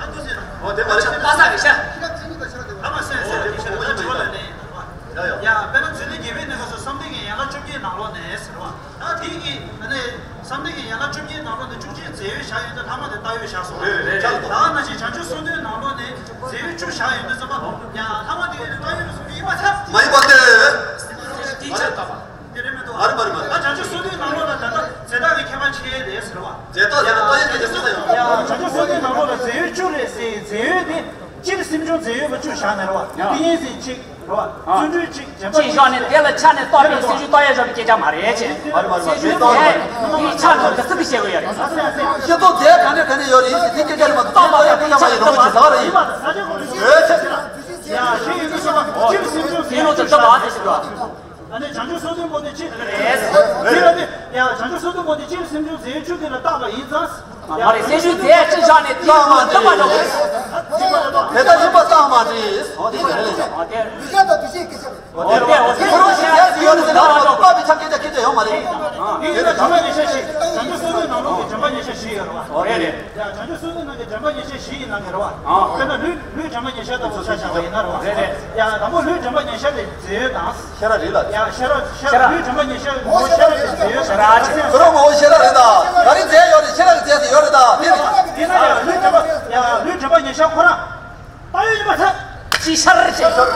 ཨ་འདུག་ཟེར། འོ་དེ་མ་རེད། པ་སངས་རྒྱས་ཤ། ཨ་མ་སེ་སེ་དེ་ཤ་འོ་ཅི་བ་ལ་ནས། ཡ་ཡ། ཡ་དཔེར་ན་འཛམ་གླིང་རྒྱལ་པོའི་གནས་སྐབས་སུ་བསམ་གཏན་གྱི་ཡན་ལག་བཅོ་བརྒྱད་ནང་ལོགས་ནས་ཟེར་བ། ད་དེ་གི་ཨ་ནི་བསམ་གཏན་གྱི་ཡན་ལག་བཅོ་བརྒྱད་ནང་ལོགས་ནས་བཅུ་གཅིག་རྫས་ཡོད་བཞག་ཡོད་དེ་ལྷག་མ་དེ་རྟགས་ཡོད་བཞག་སོང་། རེད་རེད། ད་ནང་བཞིན་བྱང་ཆུབ་སེམས་དོན་ནང་ལོགས་ནས་རྫས་ཡོད་བཅུ་བཞག་ཡོད་དུས་ཙམ་པ། ཡ་ལྷག་མ་དེ་རྟགས་ཡོད་སོང་གི་ཡིན་པ་ཚ། མ་ཡིན་པ་སྟེ། དེ་ཆ་ད་པ། དེ་རེད་མི་འདུག་མ་རེད་མ་རེད་མ་རེད། ད་བྱང་ཆུབ་སེམས་དོན་ནང་ལོགས་ལ་ད་ལྟ་རྫས་རྟགས་ཀྱི་ཁྱད་པར་ཕྱེ་ཡས་རེད་ཟེར་བ། རྫས་རྟགས་རྫས་རྟགས་ཡོད་ཀྱི་རྫས་ཡོད་ཡ་བྱང་ཆུབ་སེམས་དོན་ནང་ལོགས་ལ་རྫས་ཡོད་བཅུ་རེད་ཟེར། རྫས་ཡོད་དེ་སྤྱིར་སེམས་བྱུང་རྫས་ཡོད་པ་བཅུ་བཞག་ནས་རེད་བ། ཡ། ཏིང་ངེ་འཛིན་གཅིག་རེད་བ། ཨ། བརྩོན་འགྲུས་གཅིག་བྱམས་པ་གཅིག་བཞག་ནས་དེ་ལ་ཆ་ནས་བཏགས་པའི་སེམས་བྱུང་རྟགས་ཡོད་བཞག་པའི་སྐད་ཆ་མ་རེད་ཅེས། མ་རེད་མ་རེད་མ་རེད། སེམས་བྱུང་རྫས་དེའི་ཆ་ནས་འདི་སྲིད་དུ་བཤད་དགོས་ཡ་རེད། ཤེས་རྟོགས་རྫས་ག་འདྲ་ག་འདྲ་ཡོད་རེད་ཟེར་དེ་སྐད་ཆ་རེད་མ་གཏོགས་བཏགས་པ་ཡང་སྐད་ཆ་མ་ཡིན་རོགས་ཀྱི་ཟ་བ་རེད། ཡོད་ཚེ། ཡ་ཤེས་ཡོན་དུ་སོང་བ་སྤྱིར་སེམས་བྱུང་རྫས་ཡིན་ནོ་ཙམ་ལྟ་བ་དེ་ཞིག་རེད། ཨ་ནི་བྱང་ཆུབ་སེམས་དོན་པོ་དེ་ཅི་རེད། དེ་ལ་ནི་ཡང་བྱང་ཆུབ་སེམས་དོན་པོ་དེ་སྤྱིར་སེམས་བྱུང་རྫས་ཡོད་བཅུ་དེ་ལ་བཏགས་པ་ཡིན་ཙང་། མ་རེད། སེམས་བྱུང་རྫས་གཅིག་བཞག་ནས་དེའི་སྐོར་བཏགས་པ་འདྲ་བོ། དེ་ལྟར་ཡིན་པ་བཏགས་མ་དྲིས། འོ་དེ་ཅི་རེད། འོ་དེ། འདུ་བྱེད་དང་འདུ་བྱེད་ཀྱི་ཆ། འོ་དེ་འོ་དེ་འོ་དེ་ཁོ་རང་ཞིག་རྫས་སུ་ཡོད་ནི་ཟེར་ན་རེད་མ་གཏོགས་བཏགས་པའི་ཆ་སྐད་ཆ་སྐད་ཆ་ཡོད་མ་རེད། དེ་ཡིན་ན་བྱམས་པ་ཉེར་ཤ་བཞི། བྱང་ཆུབ་སེམས་དོན་ནང་ལོགས་ཀྱི་བྱམས་པ་ཉེར་ཤ་བཞི་ཡོད་རེད་བ། འོ་རེད་རེད། ཡ་བྱང་ཆུབ་སེམས་དོན་ནང་གི་བྱམས་པ་ཉེར་ཤ་བཞི་ཡི་ནང་གི་རེད་བ། ཨ། དཔེར་ན་ལུས་ལུས་བྱམས་པ་ཉེར་ཤ་ལྟ་བུ་ཆ་བཞག་པ་ཡིན་ན་རེད་བ། རེད་རེད། ཡ་དང་པོ་ལུས་བྱམས་པ་ཉེར་ཤ་དེ་རྫས་ཡོད་དང་། ཤེས་རབ་རེད་ལ། ཡ་ཤེས་རབ་ཤེས་རབ་ལུས་བྱམས་པ་ཉེར་ཤ་ངོ་བོ་ཤེས་རབ་དེ་རྫས་ཡོད་ཤེས་རབ་ཤེས་རབ་ཁོ་རང་ངོ་བོ་ཤེས་རབ་རེད་ད། ད་རེས་རྫས་ཡོད་རེད། ཤེས་རབ་ཀྱི་རྫས་དེ་ཡོད་རེད་ད། དེ་རེད། དེ་ན་ཡ་ལུས་བྱམས་པ་ཡ་ལུས་བྱམས་པ་ཉེར་ཤ་ཁོ་རང་རྟགས་ཡོད་ཡིན་པ་ཚ། ཅི་ཤར་ཅི་ཤར་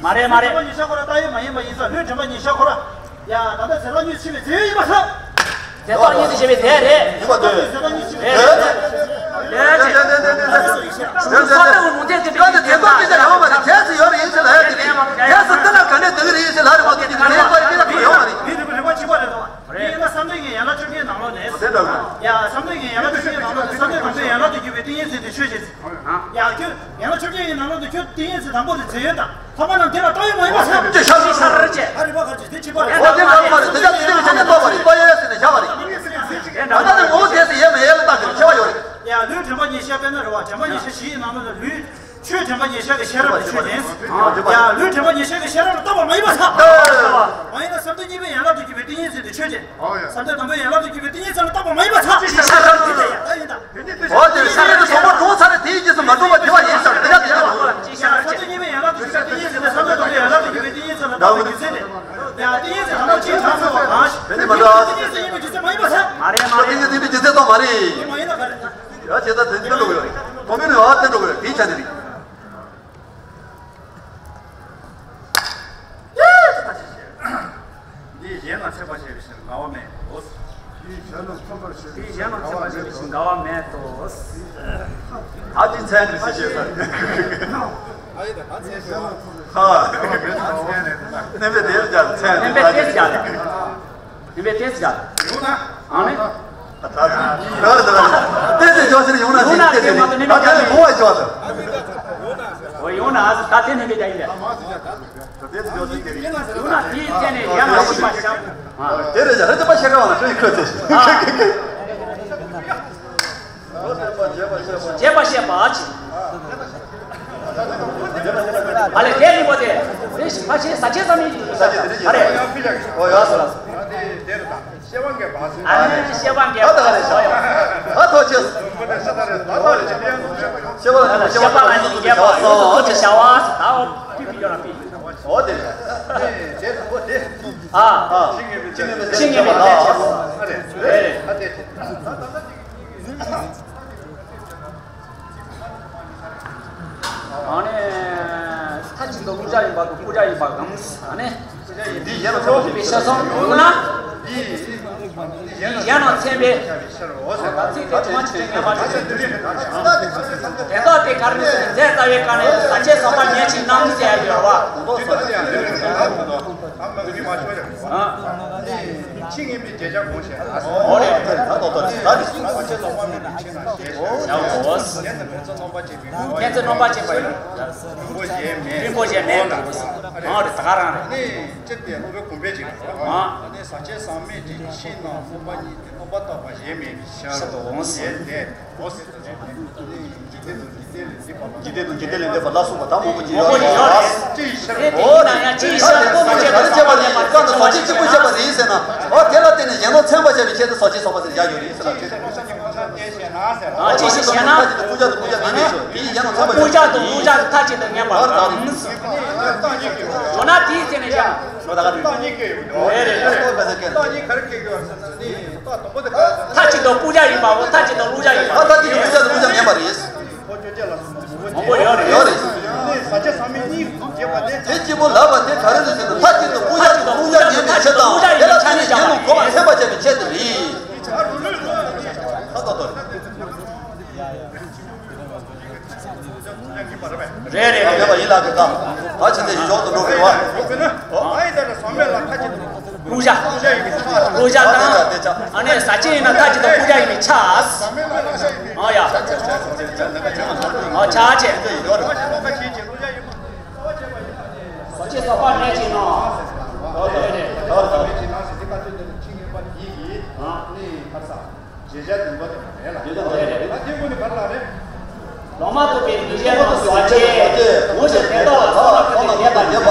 མ་རེད་མ་རེད། བྱམས་པ་ཉེར་ཤ་ཁོ་རང་རྟགས་ཡོད་མ་ཡིན་པ་ཡིན་ཙང་ལུས་བྱམས་པ་ཉེར་ཤ་ཁོ་རང་། ཡ་ད་ལྟ་རྫས་རྟགས་གཉིས་ཕྱེ་བའི་རྫས་ཡོད་ཡིན་པ་ཚ། རྫས་རྟགས་གཉིས་སུ་བྱས་པའི་རྫས་རེད། ཡིན་པ་འདོད། རྫས་རྟགས་གཉིས་སུ་བྱས་པའི་རྫས་རེད། རྫས་རེད། རྫས་རེད། རྫས་རེད། རྫས་རེད། རྫས་རེད། རྫས་རྟགས་གཉིས་ཀྱང་ཡོད་མ་རེད། རྫས་སུ་ཡོད་རེད་ཡིན་ཟེར་ལབ་ཡ་དེ་རེད། རྫས་སུ་ལྟ་ན་ག་འདྲས་འདུག་གི་རེད་ཟེར་ལབ་རེད་མ་གཏོགས་དེ་ག་རེ་ཡིན་པ་རེད། དེ་ལ་ཁོ་ཡོད་མ་རེད། དེ་རིག་པ་རིག་པ་གཅིག་པ་རེད་དོ། དེ་ཡིན་ན་བསམ་གཏན་གྱི་ཡན་ལག་བཅོ་བརྒྱད་ནང་ལོགས་ནས། དེ་འདྲ་རེད། ཡ་བསམ་གཏན་གྱི་ཡན་ལག་ ཡན་ལག་དང་བསམ་གཏན་དང་པོའི་ཡན་ལག་ཏུ་གྱུར་པའི་ཏིང་ངེ་འཛིན་དེ་ཆོས་ཅན། ཡང་ཁྱོད་ཡན་ལག་བཅོ་བརྒྱད་ཀྱི་ནང་ལོགས་དུ་ཁྱོད་ཏིང་ངེ་འཛིན་དང་པོ་དེ་རྫས་ཡོད་དང་། ལྷག་མ་རྣམས་དེ་ལ་བཏགས་ཡོད་མ་ཡིན་པ་ཚང་། ཅི་ཤར་རེ་ཅེ། ཧ་རི་བ་ག་ཅི་དེ་ཅི་པ་རེད། འོ་དེ་ལྷག་མ་རེད། དེ་ཅག་དེ་ཅི་བྱས་ནས་བཏགས་པ་རེད། བཏགས་ཡོད་ཟེར་ནས་བཞག་པ་རེད། ད་ལྟ་ནས་ངོ་བོ་དེ་ཟེར་ཡས་མེད་ཡས་ལ་བཏགས་ཀྱི་རེད། ཤེས་པ་ཡོད་རེད། ཡང་ལུས་དྲན་པ་ཉེར་བཞག་དཔེར་ན་རེད་བ། དྲན་པ་ཉེར་བཞག་བཞི་ཡི་ནང་ལོགས་ལ་ལུས་ཆོས་དྲན་པ་ཉེར་བཞག་གི་ཤེས་རབ་ལ་ཆོས་ཅན། ཡང་ལུས་དྲན་པ་ཉེར་བཞག་གི་ཤེས་རབ་ལ་བཏགས་པ་མ་ཡིན་པ་ཚང་། མ་ཡིན་ན་བསམ་གཏན་གཉིས་པའི་ཡན་ལག་ཏུ་གྱུར་པའི་ཏིང་ངེ་འཛིན་དེ་ཆོས་ཅན། བསམ་གཏན་དང་པོའི་ཡན་ལག་ཏུ་གྱུར་པའི་ཏིང་ངེ་འཛིན་ལ་བཏགས་པ་མ་ཡིན་པ་ཚང་། ཅི་ཤར་རེ་ཅེ། ད་ཡིན་ད། འོ་དེ་ཤར་རེ་དེ་གཟུགས་པོ་གྲུང་ཚར་རེ་དེའི་རྗེས་སུ་མ་གྲུང་བ་དེ་བ་ཡིན་ཟེར་དེ་ཡ་དེ་ཡ་ལོ། ཅི་ཤར་རེ་ཅེ། བསམ་གཏན་གཉིས་པའི་ཡན་ལག་ཏུ་གྱུར་པའི་ཏིང་ངེ་འཛིན་དེ་བསམ་གཏན་དང་པོའི་ཡན་ལག་ཏུ་གྱུར་པའི་ཏིང་ངེ་འཛིན་ལ་བཏགས་པའི་རྒྱུ་མཚན་དེ། ཡང་ཏིང་ངེ་འཛིན་དང་པོ་ཅི་ཆགས་ཟེར་བ་གང་ཞིག་དེ་ནི་མ་འདྲ། ཏིང་ངེ་འཛིན་ཡིན་པའི་རྒྱུ་མཚན་མ་ཡིན་པ་ཚང་། མ་རེད་མ་རེད། ཏིང་ངེ་འཛིན་ཡིན་པའི་རྒྱུ་མཚན་ཙམ་མ་རེད། དེ་མ་ཡིན་ན་ག་རེ། ཡ་བྱས་ཙང་དེ་བསྟན་འགྲོ་གི་ཡོད་རེད། གོང་མའི་ནང་ཡང་བསྟན་འགྲོ་གི་ཡོད་རེད། དེའི་ཆ་ནས་རེད། འདི་གཞན་ལ་ཚད་པར་བྱས་པའི་ཕྱིར་འགལ་བ་མེད་དོ། འདི་གཞན་ལ་ཚད་པར་བྱས་པའི་ཕྱིར་འགལ་བ་མེད་དོ། ད་ཅི་མཚན་གྱི་སྲིད་ཞེས་ཟེར། ཧ། གནས་པའི་དེར་སྦྱར་མཚན་གནས་པའི་དེར་སྦྱར། གནས་པའི་དེར་སྦྱར། ཡོང་ན། ཨ་ནི། ད་ད་ད་ད་ད་ཏེ་ཏེ་ཇོ་སིར་ཡོང་ན་ཞིག་ཏེ་ཏེ་ད་ད་ལྟ་ལས་མོ་བ་ཇོ་ད། འོ་ཡོང་ན་ཨ་ད་དེ་ནས་འདི་ཡིན་པས། ད་ཏེ་ཏེ་ཇོ་སིར་ཏེ་རེད། ཡོང་ན་དེའི་ཚེ་ནས་ཡང་ན་ཤི་མ་ཤ། དེ་རེད་ཡ་རེད་ད་པ་ཤ་ཀ་བ་ན་ཁྱོད་ཁོས་ཏེ། བྱས་པ་བཤད་པ་ཅི། ཨ་ལས་དེ་ཡིན་པ་དེ། དེ་ཕ་ཆེ་ས་ཆེ་ཙམ་ཡིན་གྱི་ས་ཆེ་དེ་ཨ་རེད། འོ་ཡ་སོ་ལ། ཨ་ནི་བཤད་པ་འགལ་བ་ད་ག་རེ་ཤ། ད་ཐོ་ཆེ། བཤད་པ་ལ་ནི་འགལ་བ་ཡོད་ཀྱི་བྱ་བ་ད་ཨོ་པི་པི་ཡོད་ན་པི། འོ་དེ། ཨ། ཅི་ངེས་པའི་ལས་བྱེད་པ། རེད་རེད། ཨ་ནི། མཐའ་གཅིག་ཏུ་ཀླུ་བྱ་ཡིན་པ་དང་ཀུ་བྱ་ཡིན་པ་གམ། ཨ་ནི། འདི་ཡན་ལ་ཚད་པ་ཞིག་པའི་ཤ་སོང་ཡོང་ན། འདི་ཡན་ལ་ཚད་པའི། ད་ཚིག་དེ་དུ་མ་ཅིག་ཏུ་ངེས་པ་ཅིག་དེ་དག་དེ་གར་ནི་མཛད་རྩ་བའི་བཀའ་ནི་ཟ་ཆས་ཟ་པ་ཉེར་གཅིག་རྣམས་ཟེར་ཡོད་པ། ཨ། ཕྱི་ངེས་པའི་རྗེས་ཆ་གོང་ཞེས། འོ་རེད། ད་ཏོག་ཏོ་རེད། ད་རེད། ད་ཕྱི་ལོགས་པ་མེད་པའི་ཕྱིར་ན་ཞེས་ཞེས་བྱའོ། ཁྱེད་ཚོས་རྣམ་པ་བཅད་པའི་ཁྱེད་ཚོས་རྣམ་པ་བཅད་པ་ཡིན། རིན་པོ་ཆེ་མེད། རིན་པོ་ཆེ་མེད་ད། འོ་རེད། ད་ག་རང་རེད། ནི་སྤྱིར་དེ་སློབ་དཔོན་གུམ་པས་ཅིག་ཨ། ནི་ཟ་ཆས་ཟག་མེད་ཀྱི་ཕྱིར་ན་སྣོམ་པ་ཉིད་དེ་སྣོམ་པ་བཏགས་པ་གཞན་མེད་པའི་ཕྱིར་རོ་ཞེས་དེ། འཇིག་རྟེན་དང་འཇིག་རྟེན་ལས་འདས་པ་ལ་སོགས་པ་དང་མང་པོ་ཅིག་ཡོད་རེད། ཅི་ཡི་ཕྱིར། འོ་དེ་ཡིན་ན་ཡང་ཅི་ཡི་ཕྱིར་ཟག་བཅས་པ་རེད། ཀ་ནས་ཟག་བཅས་གཅིག་པུ་བཤད་པ་རེད་ཟེར་ན། འོ་དེ་ལ་བརྟེན་ནས་གཞན་ལ་མཚན་པ་བྱ་བའི་ཆེད་དུ་ཟག་བཅས་ཟག་པ་ཟེར་བཞག་ཡོད་རེད་ཟེར་ལ། ཅི་ཞིག་བྱས་ན། ཀུ་བྱ་དང་ཀུ་བྱ་ངེས་མེད་ཞོག་དེ་ཡིན་ན་མཚན་པ་བྱ་བའི་ཆེད་དུ། ཀུ་བྱ་དང་ཀུ་བྱ་དང་མཐའ་གཅིག་ཏུ་ངེས་པ་དང་། འོ་ན་དེའི་ཚེ་ནས་ཀྱང་། རེད་རེད། མཐའ་གཅིག་ཏུ་ཀུ་བྱ་ཡིན་པའོ། མཐའ་གཅིག་ཏུ་ཀླུ་བྱ་ཡིན་པ། མཐའ་གཅིག་ཏུ་ཀུ་བྱ་ཀུ་བྱ་དང་ཀུ་བྱ་ངེས་པ་རེད། མང་པོ་ཡོད་རེད། ཡོད་རེད། དེ་གཅིག་པོ་ལབ་པ་དེ་ག་རེ་རེད་ཟེར་ན། མཐའ་གཅིག་ཏུ་ཀུ་བྱ་དང་ཀླུ་བྱ་ངེས་པའི་ཕྱིར་དང་། དེ་ལ་བརྟེན་ནས་གཞན་ལ་གོ་བར་མཚན་པ་བྱ་བའི་ཆེད་དུ་རེད། ད་ཏོག་ཏོ་རེད། རེད་རེད་རེད། ཡོད་པ་ཡིན་ལགས་ཀྱི་ད། ད་ཕྱིན་ཆད་ཞི་ཞོག་ཏུ་འགྲོ་དགོས་པ། ཀླུ་བྱ། ཀླུ་བྱ་དང་། ཨ་ནི་ཟག་བཅས་ཡིན་ན་མཐའ་གཅིག་ཏུ་ཀུ་བྱ་ཡིན་པས་ཁྱབ། ཨ་ཡ། ཨ་ཁྱབ་བྱས། ཟག་བཅས་ཟག་པ་མེད་ཅིང་ན། རེད་རེད། ཨ། རྗེས་བྱ་བདུན་པ་དེ་མ་རེད་ལ། རྗེས་བྱ་དེ་ལ་དེ་ཀུན་ནི་བར་ལ་རེད། ལོག་མ་ཐུབ་པའི་སྡིག་ཅན་རྣམས་ཟག་བཅས། འོ་ཞེས་དེ་དག་ལ་ཚོགས་རྣམས་ཀུན་ནས་ཉེས་པར་འགྱུར།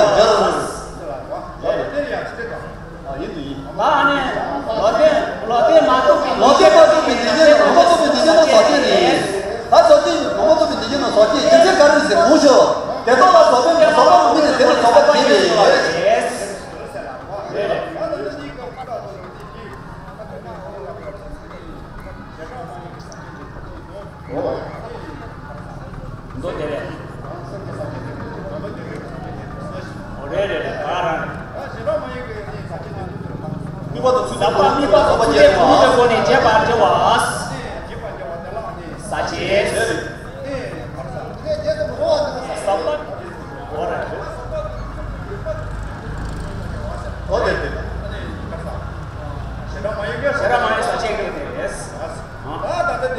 ལོག་པ་དེར་ཡང་ཅི་སྟེ་དང་། ཡིན་དུ་ཡིན། ལ་ཨ་ནི། ལོག་ལྟས་ལོག་ལྟས་མ་ཐུབ་པའི། ལོག་ལྟས་མ་ཐུབ་པའི་སྡིག་ཅན་ལོག་མ་ཐུབ་པའི་སྡིག་ཅན་རྣམས་ཟག་བཅས་ནི། ད་ཟག་བཅས་ལོག་མ་ཐུབ་པའི་སྡིག་ཅན་རྣམས་ཟག་བཅས་རྒྱུ་མཚན་ག་རེ་ཟེར་གོང་ཞུ། དེ་དག་ལ་ཟག་པའི་ཟག་པ་མ་དམིགས་ཏེ་དེ་ལ་ཟག་པ་བྱས་པས། འོ། མདོ་དེ་རེད། འོ་རེད་རེད་རེད། ད་རང་རེད། དམིགས་པ་དང་ཚུལ་དམིགས་པ་དམིགས་པ་དང་ཚུལ་དེ་གོང་ནས་འབྱེད་པར་བྱ་བ། ཟག་བཅས། ཟག་པ། འོ་རེད། འོ་དེ་རེད། ཞེ་དྲག་མ་ཡིན་པའི་ཟག་བཅས་ཀྱི་རེད། ད་ལྟ་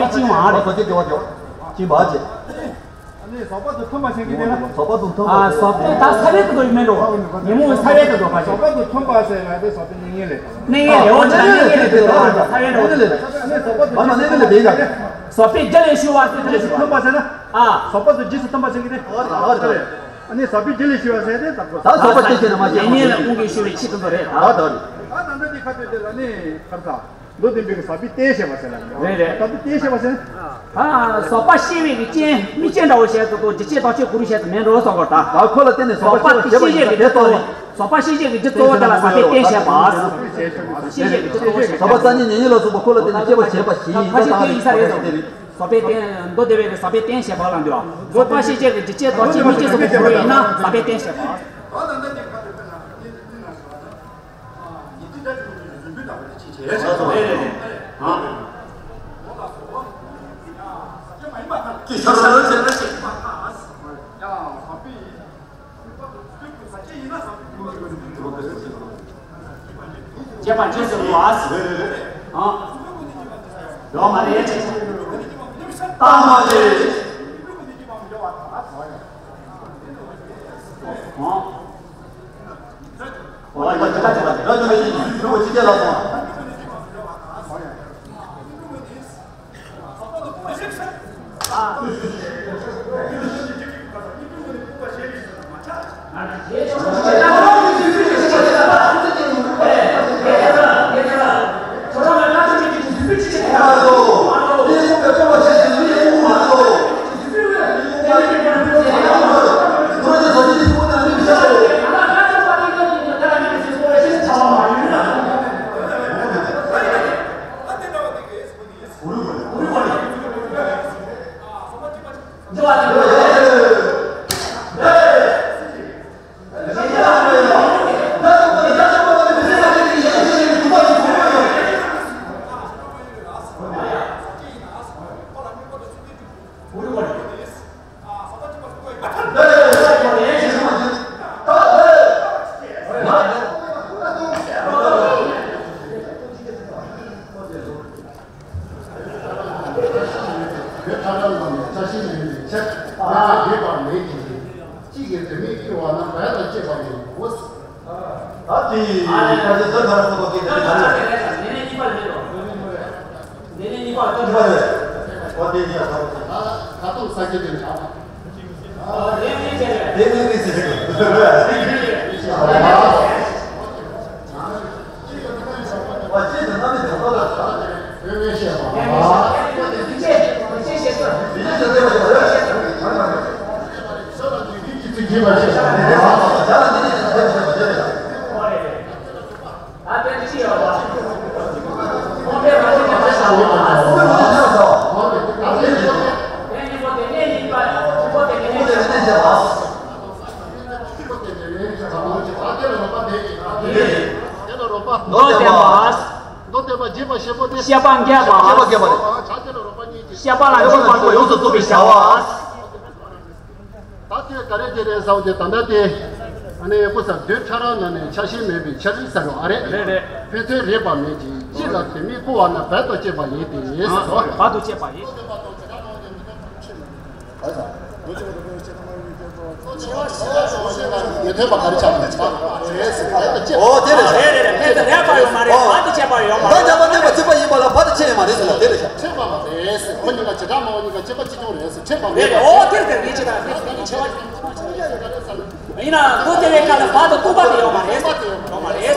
པའི་སྤྱི་ཡོངས་ཨ་རེད། ཟོག་པ་དེ་དེ་བ་དེ་བ་སྤྱི་འབའ་ཅེ། ཨ་ནི་ཟོག་པ་དང་མཐུན་པ་ཟེར་གྱི་དེ་ན། ཟོག་པ་དང་མཐུན་པ་ཨ་ཟེར། ཟོག་པའི་ད་ས་བོན་དུ་ཡོད་མེད་འགྲོ། ཉིན་མོ་ས་བོན་དུ་འགྲོ་པ་ཟོག་ཞིག་པ་དང་མཐུན་པ་ཟེར་ལ་དེ་ཟོག་པའི་གནས་ངན་ལས་དང་། གནས་ངན་ལས་འོ་ཅི་ན་གནས་ངན་ལས་དུ་འགྲོ་པ་ས་བོན་འགྲོ། ཨ་ནི་ཟོག་པ་དང་ཨ་མ་གནས་ངན་ལས་དེ་ཡ། ཟོག་པའི་རྒྱུ་ལས་ཞུ་བ་ཟེར་དེ་ལས་ཞུ་བ། མཐུན་པ་ཟེར་ན། ཨ། ཟོག་པ་དང་རྗེས་སུ་མཐུན་པ་ཟེར་གྱི་དེ། ཨོ་རེད་ཨོ་རེད། ཨ་ནི་ཟོག་པའི་རྒྱུ་ལས་ཞུ་བ་ཟེར་དེ་ད་གོ། ད་ཟོག་པ་སྐྱེ་ཞེས་ན་མ་སྐྱེ་ཡེ་ཉེས་ལ་དགོངས་ཀྱིས་ཞུ་བའི་ཆེད་དུ་འདོད་རེད་ད། ད་ད་རེད། ད་ད་ལྟ་དེ་ཁ་ཐོན་དེ་ལ་ནི་ཁར་ཚ། མདོ་བསྟན་པའི་གི་ཟབ་པའི་རྟེན་བཤད་པ་ཟེར་ལ་ནི། རེད་རེད། ཟབ་པའི་རྟེན་བཤད་པ་ཟེར། ཨ། ཟོག་པ་ཤེས་པའི་གི་རྐྱེན་མིག་རྐྱེན་འདྲ་བོ་བཤད་ཚུལ་དང་རྒྱུ་རྐྱེན་བདག་ཆོས་གོ་རིམ་བཤད་ཚུལ་མེད་འགྲོ་སོགས་སྐོར་ད། ད་ཁོ་ལ་བརྟེན་ནས་ཟོག་པ་ཟོག་པ་ཤེས་པ་ཤེས་བྱེད་ཀྱི་ཤེས་པ་རྒྱུ་ཤེས་པ་ཟོག་པ་ཤེས་བྱེད་ཀྱི་རྒྱུ་གཙོ་བོ་དེ་ལ་ཟབ་པའི་རྟེན་བཤད་པ། ཟོག་པ་ཤེས་བྱེད་ཀྱི་རྒྱུ་གཙོ་བོ་བཤད་པ། ཟོག་པ་རྩ་རྙེད་ཉེ་ཉེ་ལ་སོགས་པ་ཁོ་ལ་བརྟེན་ནས་སྐྱེ་བ་བྱེད་པ་ཞིག་ཡིན་ད་ད་རེད་ཁོ་ལ་བརྟེན་ནས། ཟོག་པའི་རྟེན་མདོ་སྡེ་པའི་གི་ཟབ་པའི་རྟེན་བཤད་པ་ལ་འདུས་པ། ཟོག་པ་ཤེས་བྱེད་ཀྱི་རྒྱུ་རྐྱེན་བདག་ཆོས་མིག་རྐྱེན་སོགས་པ་གོ་རིམ་ཡིན་ན་ཟབ་པའི་རྟེན་བཤད་པ། རྗེས་མ་རྗེས་སུ་འགྲོ་བ། ཨ། ཡོད་མ་རེད། ལྟ་མ་རེད། ཨ། ཨོ་ཡ་ཅི་ད་ཅི་ད་ཅི་ད་ཅི་ད་ཅི་ད་ཅི་ད་ཅི་ད་ཅི། བོད་ཁྲ་ཁྲ་ལམ་ནས་ཆ་ཤས་ཡིན་པའི་ཕྱིར། ཡང་དགོས་པ་མེད་ཀྱི། གཅིག་གིས་དེ་མིན་སྐྱེ་བ་ན་བལ་དང་བཅས་པ་ཡིན་ནོ། ད་དེ་ཡི་ཁ་ཆེ་ཟླ་ཁ་ར་ཁོ་ཐོག་སྐད་དེ་ག་རེ་རེད། འདི་ནས་གཉིས་པ་རེད། འདི་ནས་གཉིས་པ་རེད། འོ་དེ་ཡིན་ཡ་ད། ད་དུང་ས་སྐྱེ་དེ་འདྲ། དེ་ནས་ནི་ཟེར་གི། མདོ་བསྟན་པ། མདོ་བསྟན་པ་རྗེས་དཔག་བྱེད་པོ་དེ། བཤད་པ་འགེབས་པ། བཤད་པ་འགེབས་པ་རེད། བྱ་དེ་ལ་རོགས་པ་གཉིས་ཀྱིས། བྱ་དེ་ལ་རོགས་པ་གཉིས་ཀྱིས། བཤད་པ་ལ་འཇུག་པ་ཡོངས་སུ་རྫོགས་པའི་བྱ་བ། ད་དེ་ག་རེ་དེ་རེད་ཟེར་བ་དེ་ད་ལྟ་དེ། ཨ་ནི་སྐུ་ས་བདུན་ཕྲ་རགས་ནང་ནས་ཆ་ཤས་མེད་པའི་ཕྱིར་ཟེར་བ་ཨ་རེད། རེད་རེད། ཕན་ཚུན་རེག་པ་མེད་ཅིང་གཅིག་ལ་དེ་མིན་ཀུ་བ་ན་བལ་དུ་བཅས་པ་ཡིན་ཏེ་ཟེར་བ། བལ་དུ་བཅས་པ་ཡིན། ཉན་ཐོས་པ་ག་རེ་ཆགས་པ་རེད། ཨོ་དེ་རེད། རེད་རེད་རེད། ཕན་ཚུན་རེག་པ་ཡོད་མ་རེད། བར་དུ་བཅས་པ་ཡོད་མ་རེད། ད་ཉམས་པ་གནས་པ་ཚིག་པ་ཡིན་པ་ལ་བར་དུ་བཅས་ཡོད་མ་རེད་ཟེར་ལ་དེ་རེད་ཤག་ཕྱེད་པ་མ་རེད། ཨོ་གཉིས་ཀ་བྱེ་བྲག་མ་ཨོ་གཉིས་ཀ་ཕྱེད་པ་གཅིག་མཚུངས་རེད། ཕྱེད་པ་མ་རེད། ཨོ་དེ་རེད་དེ་རེད། ཅི་ད་དེ་དེ་ནི་ཕྱེད་པ་ཡིན་ན་མདོ་སྡེ་པའི་སྐབས་ལ་བར་དུ་གཏུགས་པ་དེ་ཡོད་མ་རེད། ཡོད་མ་རེད།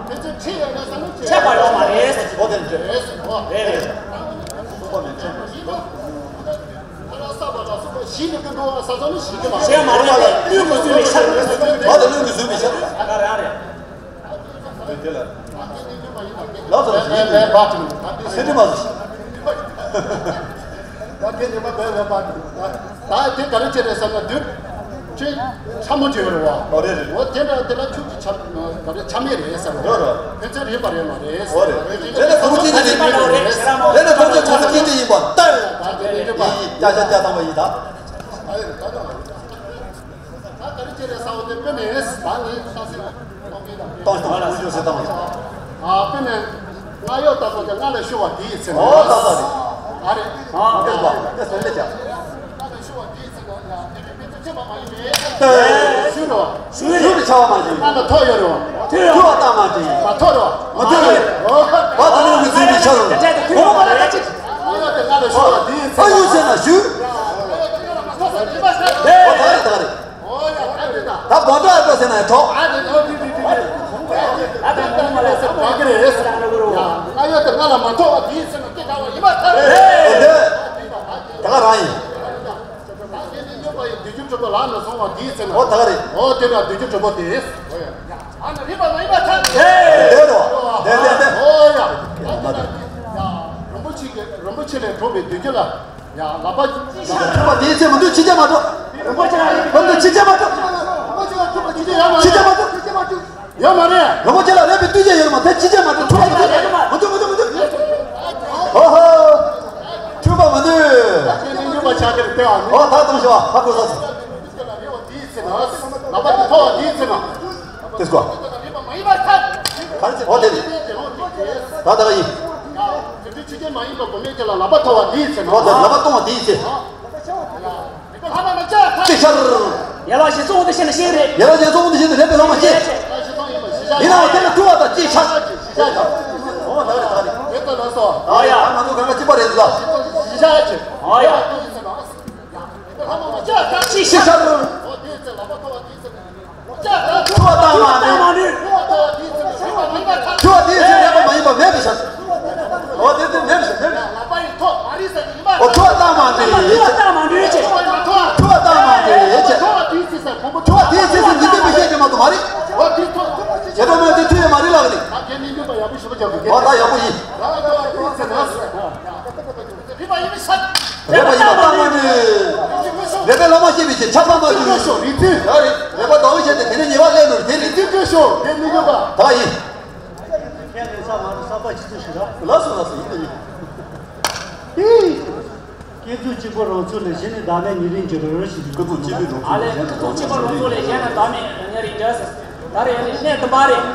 ཕན་ཚུན་ཕྱེད་ཡོད་ན་ས་ནི་ཕྱེད་པ་ཡོད་མ་རེད། ཨོ་དེ་རེད། རེད་རེད། གཏུགས་པ་མེད་ཕྱེད་པ་ཡིན་ན། ཞིག་གི་ཀུན་སྤྲོ་བ་ས་ཚང་ནི་ཞིག་གི་མ་ཞེས་མ་རེད་པས་བླུན་པོ་བཟོས་པའི་ཕྱིར། བ་དང་བླུན་པོ་བཟོས་པའི་ཕྱིར། ཨ་རེ་ཨ་རེ། དེ་དེ་ལ། ལགས་སོ་ཞིག་ཡིན་ནས། སེ་འབྲི་མ་བཟོ་ཞིག་ད་དེ་ཉི་མ་བས་བས་པ་ད་དེ་ག་རེ་བྱས་རེད་བསམ་ན་དུས་ཆེ་ཚ་མོ་བྱས་ཡོད་རེད་བ། ཨོ་རེད་རེད། འོ་དེ་འདྲ་དེ་ལ་ཁྱུག་ཀྱི་ཆ་ག་རེ་ཆ་མེད་རེད་བསམ་རེད། ཡོད་རེད། ཕན་ཚུན་རེད་པ་རེད་མ་རེད། ཨོ་རེད། དེ་ལ་གོང་ཆེན་གྱི་རེད་པ་རེད། དེ་ལ་གོང་ཆེན་གོང་ཆེན་གྱི་ཡིན་པ་ལྟར། ད་དེ་ནི་རེད་པ། ཡིན་ཡིན། ཅ་ཅ་ཅ་དང་པོ་ཡིན་ད། ཨ་ཡོད་ད་ད། ད་ག་རེ་བྱས་རེད་ས་འོ་དེ་དཔེ་ནས་ད་ནི་ས་སེ་གཏོང་གི་དང་། གཏོང་གཏོང་གཏོང་ཞུ་ཟེར་དང་། ཨ་དཔེ་ནས་ང་གཡོག་ལྟ་བུ་དེ་ང་ལ་ཞུ་བ་དེ་ཡིན་ཟེར་ནས། ཨོ་ད་ད་རེད། ཨ་རེད། ཨ་དེ་ལ་དེ་སོང་ལེ་ཅག་ང་ལ་ཞུ་བ་དེ་ཡིན་ཟེར་ནས། ཡ་དེ་དེ་དཔེ་ཚོ་ཁྱད་པར་མ་ཡིན་པས། ཞུ་རོ། ཞུ་རོ་ཁྱད་པར་མ་ཡིན། ང་ལ་ཐོག་ཡོད་རོ། ཐོག་ཐོག་ད་མ་དེ་ཡིན། མ་ཐོག་རོ། མ་ཐོག་རོ། བ་ད་ལུག་གི་ཟིན་པའི་ཆ་རོ། ཨ་ཡོད་དེ་ང་ལ་ཞུ་བ་དེ་ཡིན་ཟེར། ཨ་ཡོད་ཟེར་ན་ཞུ། ཨོ་ད་རེད་ད་རེད། ད་བོ་ཏོ་ཨ་ཏོ་ཟེར་ན་ཡང་ཐོག་ཨ་ཡོད་དེ་ང་ལ་མ་ཐོག་བ་དེའི་ཚེ་ན་སྐད་གྲགས་པ་ཡིན་པར་ཐལ། ཨེ་ད་ག་རང་ཡིན། ད་དེ་ནི་སྨྱོན་པ་ཡི་བདུད་རྒྱུད་གྲུབ་པ་ལག་ན་སོང་བ་དེའི་ཚེ་ན། ཨོ་ད་ག་རེད། ཨོ་དེ་ན་བདུད་རྒྱུད་གྲུབ་པ་དེ། ཨ་ན་རིག་པ་མ་ཡིན་པར་ཐལ། དེ་རོ། དེ་དེ་དེ། ཨོ་ཡ། ད་དེ་ན་རིན་པོ་ཆེ་གི་རིན་པོ་ཆེ་ལས་གྲུབ་པའི་བདུད་རྒྱུད་ལ། ཡ་ལག་པ། ཐུབ་པ་དེའི་ཚེ་མི་འདུག་ཕྱི་རྒྱལ་མ་འགྲོ། རིན་པོ་ཆེ་ལ་རེད། མི་འདུག་ཕྱི་རྒྱལ་མ་འགྲོ། ཕྱི་རྒྱལ་མ་འགྲོ། ཕྱི་རྒྱལ་མ་འགྲོ། ཡོད་མ་རེད། རིན་པོ་ཆེ་ལ་རེད་པའི་བདུད་རྒྱུད་ཡོད་མ་ཐལ། ཕྱི་རྒྱལ་མ་འགྲོ། ཐུབ་པ་མི་འདུག་མི་འདུག་མི་འདུག་ཨོ་ཧོ། ཐུབ་པ་མི་འདུག་ཨོ་ད་གཏོང་ཤོག་ཧ་གོ་ས་སོང་། ལག་པ་དེ་ཐོག་དེའི་ཚེ་ན། དེ་སྐོར། ག་རེ་ཟེར། འོ་དེ་རེད། ད་ད་ག་ཡིན། དེ་དུས་ཕྱི་རྒྱལ་མ་ཡིན་པ་གོ་མེད་ཀྱི་ལ་ལག་པ་ཐོག་བ་དེའི་ཚེ་ན། འོ་དེ་ལག་པ་གཏོང་བ་དེའི་ཚེ། ལྷ་མ་ལ་ཅག་ཐག་ཅིག་ཤར། ཡ་ལ་ཞེས་གསུངས་འདི་ཤེས་ན་ཤེས་རེད། ཡ་ལ་ཞེས་གསུངས་འདི་ཤེས་ན་རེད་པའི་ལྷ་མ་ཤེས། ཡིན་ནའང་དེ་ལ་ཐུབ་པ་དང་ཅིག་ཤར། འོ་ད་རེད་ད་རེད། དེ་ལ་སོ། ཨ་ཡ། ང་ཚོ་གང་ག་གཅིག་པ་རེད་ལ། ཨ་ཡ། ཅིག་ཤར། ཐུབ་པ་དང་མ་འདྲེས། ཐུབ་པ་དེའི་ཚེ་རེད་པ་མ་ཡིན་པ་མེད་པའི་ཆ། འོ་དེ་དེ་མེད་པའི་ཆ་མེད་པའི་ཆ། འོ་ཐུབ་པ་དང་མ་འདྲེས། ཐུབ་པ་དང་མ་འདྲེས་ཅེས། ཐུབ་པ་དང་མ་འདྲེས་ཅེས། ཐུབ་པ་དེའི་ཚེ་ས་ཁོང་པོ་ཐུབ་པ་དེའི་ཚེ་ས་འདི་འདོད་པའི་བཤད་རྒྱུ་མ་གཏོགས་མ་རེད། འོ་དེ་ཐུབ་བྱེད་པ་མ་དེ་ཐུབ་ཡོད་མ་རེད་ལགས་རེད། ད་དེ་ནི་འདོད་པ་ཡག་པོ་ཞུ་བ་རྒྱག་དགོས། འོ་ད་ཡག་པོ་ཡིན། ད་དེའི་ཚེ་ན། རེད་པ་ཡིན་པ་ས། རེད་པ་ཡིན་པ་རྟགས་མ་འདྲེས། རེད་པའི་ལྷ་མ་ཤེས་པའི་ཕྱིར་ཆགས་པ་མ་བྱུང་། རེད་ཚུལ། ཡ་རེད། རེད་པ་ཟླ་བོ་བྱས་ཏེ་དེ་ནས་ཉེས་པ་སླེབས་ནོ་དེ་རེད། རེད་ཚུལ་དགོས་ཤོག་དེ་མི་འདོད་པ། ད་ཡིན། ཁྱེད་ནས་ས་མ་རུ་ས་པ་ཆི་ཚུལ་ཞིག་ར། ལགས་སོ་ལགས་སོ་ཡིན་དང་ཡིན། སྐྱེ་ཚུལ་གཅིག་པུ་རང་ཚུལ་ལས་གཞི་ནས་བདག་མེད་ཉེ་རིང་འགྱུར་རོ་ཞེས། སྐྱེ་ཚུལ་གཅིག་པུ་རང་ཚུལ་ལས་གཞན་ནས་བདག་མེད་ཉེ་རིང་འགྱུར་ཟེར། ད་རེས་ནི་གནས་བདུན་པ་རེད།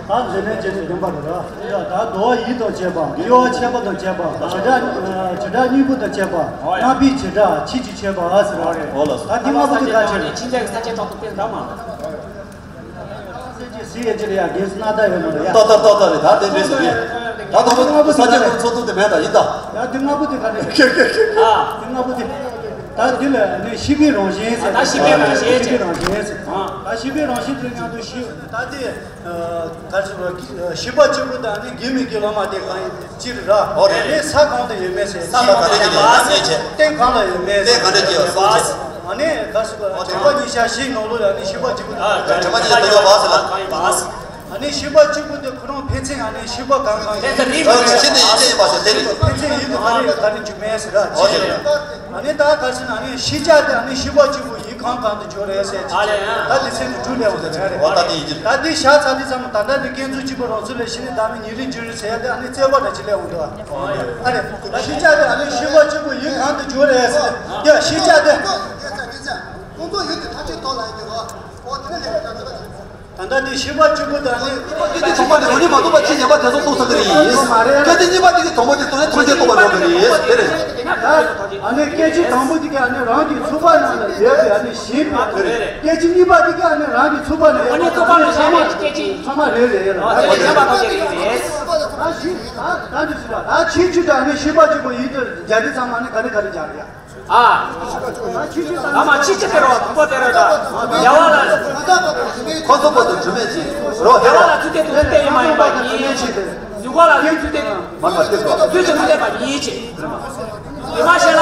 ད་འཛིན་གནས་བྱས་ནས་བདུན་པ་རེད་ར། ད་དོ་ཡིད་དང་བཅས་པ། དབྱེ་བ་ཕྱེད་པ་དང་བཅས་པ། བྱེ་བྲག་བྱེ་བྲག་གཉིས་པོ་དང་བཅས་པ། ལྔ་པའི་བྱེ་བྲག་ཆོས་ཀྱི་ཁྱད་པར་ཟེར་བ་རེད། འོ་ལགས་སོ། ད་འདི་ལྔ་པོ་དེ་ག་ཆེ་རེད། ཕྱིན་ཆད་ཀྱི་ས་ཆའི་ཐོག་ཏུ་བསྟན་ད་མ། སེམས་ཀྱི་ཟིལ་ཡ་ཅི་རེད་ཡ། རྒན་སུ་སྣ་ད་ཡོད་མ་རེད་ཡ། ཏག་ཏག་ཏག་ཏག་རེད། ད་དེ་འདྲས་སུ་རེད། ད་དང་པོ་ལྔ་པོ་ས་ཆ་ཁོར་ཚོགས་འདུ་དེ་མེད་ད་ཡིན་ད། ཡ་དེ་ལྔ་པོ་དེ་ག་རེད། ཁེ་ཁེ་ཁེ། ཨ། དེ་ལྔ་པོ་དེ། ད་འདི་ལ་ནི་ཤེས་པའི་རང་བཞིན་ཟེར། ད་ཤེས་པའི་རང་བཞིན་ཟེར། ཤེས་པའི་རང་བཞིན་ཟེར། ཨ། ད་ཤེས་པའི་རང་བཞིན་དེ་མཉམ་དུ་ཤེས། ད་དེ། ག་རེ་ཟེར་བ། ཤེས་པ་གཅིག་པུ་དང་ནི་དགེ་མི་དགེ་བླ་མ་དེ་གང་ཡིན་ཅི་རེད་ར། ཨོ་རེད། ཨ་ནི་ས་གང་དུ་ཡོད་མེད་ཟེར། ས་གང་དུ་ཡོད་མེད་ཟེར། རྟེན་གང་ལ་ཡོད་མེད་ཟེར། རྟེན་གང་འདྲ་ཅིག་ཡོད་གསུངས་བྱས། ཨ་ནི་ག་རེ་ཟེར་བ། དྲི་མ་ཉི་ཤར་བཞིའི་ནང་ལོགས་ལ་ནི་ཤེས་པ་གཅིག་པུ་དང་། དྲི་མ་ཉི་ཤར་ཡོད་པ་ཟེར་ལ། ཨ་ནི་ཤེས་པ་གཅིག་པུ་དེ་ཁོ་རང་ཕན་ཚུན་ཨ་ནི་ཤེས་པ་གང་གང་ཡིན། ཕན་ཚུན་རིག་པ་ཕན་ཚུན་ཡིན་དུ་ག་རེ་ག་རེ་འཇུག་མེད་ཟེར་ར། ཨོ་རེད། ཨ་ནི་ད་ག་རེ་ཟེར་ན་ཨ་ནི་ཤེས་བྱ་དེ་ཨ་ནི་ཤེས་པ་གཅིག་པུ་ཡིན། གང་གང་དུ་འཇོག་རེད་ཟེར་གྱི། ཨ་ལས། ད་དེ་ཚེ་ནི་འགྲུལ་ལས་འོང་དུ་ཚར་རེད། འོ་ད་དེ་ཡིན་གྱི། ད་དེ་བཞག་ཚར་དུས་ཙམ་ད་ལྟ་དེ་སྐྱེ་ཚུལ་གཅིག་པུ་རང་ཚུལ་ལས་གཞི་ནས་བདག་མེད་ཉེ་རིང་འགྱུར་ཟེར་ཡ་དེ་ཨ་ནི་རྩོད་པ་དང་ཅི་ལས་འོང་འདུག་ཨ་རེ། ད་ཤེས་བྱ་དེ་ཨ་ནི་ཤེས་པ་གཅིག་པུ་ཡིན་གང་དུ་འཇོག་རེད་ཟེར་ཡ་ཤེས་བྱ་དེ། ཁོང་ཚོ་ཡུལ་དུ་ཐག་གཅོད་ཐོག་ལ་ཡིན་གྱི་རོ། འོ་དེ་ནས་ལས་ཀ་ད་ཚོད་པ་ཚོད། ད་ལྟ་དེ་ཤེས་པ་གཅིག་པུ་དང་ནི། སྐད་ཅིག་གཅིག་པ་ནི་རང་ཉིད་མ་རྟོགས་པ་ཕྱིས་ཉམས་པ་དེ་ཚོ་རྟོགས་ཚར་གི་རེད། སྐད་ཅིག་གཉིས་པ་དེ་གི་དང་པོ་དེ་རྟོགས་ནས་ཐམས་ཅད་རྟོགས་པར་འགྲོ་གི་རེད། དེ་རེད། ད་ཨ་ནི་སྐད་ཅིག་དང་པོ་དེ་ག་ཨ་ནི་རང་གི་ཚོགས་པ་ནང་ལ་ཡོད་པའི་ཨ་ནི་ཞེན་པའི་ཨ་ནི་སྐད་ཅིག་གཉིས་པ་དེ་ག་ཨ་ནི་རང་གི་ཚོགས་པ་ནང་ཡོད་པ་ཚང་མ་སྐད་ཅིག་ཚང་མ་རེད་རེད་ལ། ཨ་ནི་ཡོད་པ་ཐམས་ཅད་རེད་རེད། ད་ཞིག་ད་ད་འདི་ཞིག་ད་ད་ཆོས་བཅུ་དང་ཨ་ནི་ཤེས་པ་གཅིག་པུ་ཡིན་དུ་སྦྱར་དུས་ཚང་མ་ཨ་ནི་ག་རེ་ག་རེ་སྦྱར་ཡ། ཨ། ཨ་མ་ཕྱི་ཕྱི་དེ་རོ་དང་པོ་དེ་རོ་ད། རྒྱལ་བ་ལ། ཁོ་ཚོ་པོ་དང་དྲི་མེད་ཅིག་རོ་དེ་རྒྱལ་བ་རོ། ལ་ཚུལ་དེ་དུ་ཚུལ་དེ་ཡིན་མ་ཡིན་པ་གཉིས་ཆེ། གཟུགས་པ་ལ་ཚུལ་ཚུལ་དེ། མ་མ་དེ་ཚོ། ཚུལ་ཚུལ་ཚུལ་དེ་པ་གཉིས་ཆེ། དྲི་མ་ཤེས་ལ།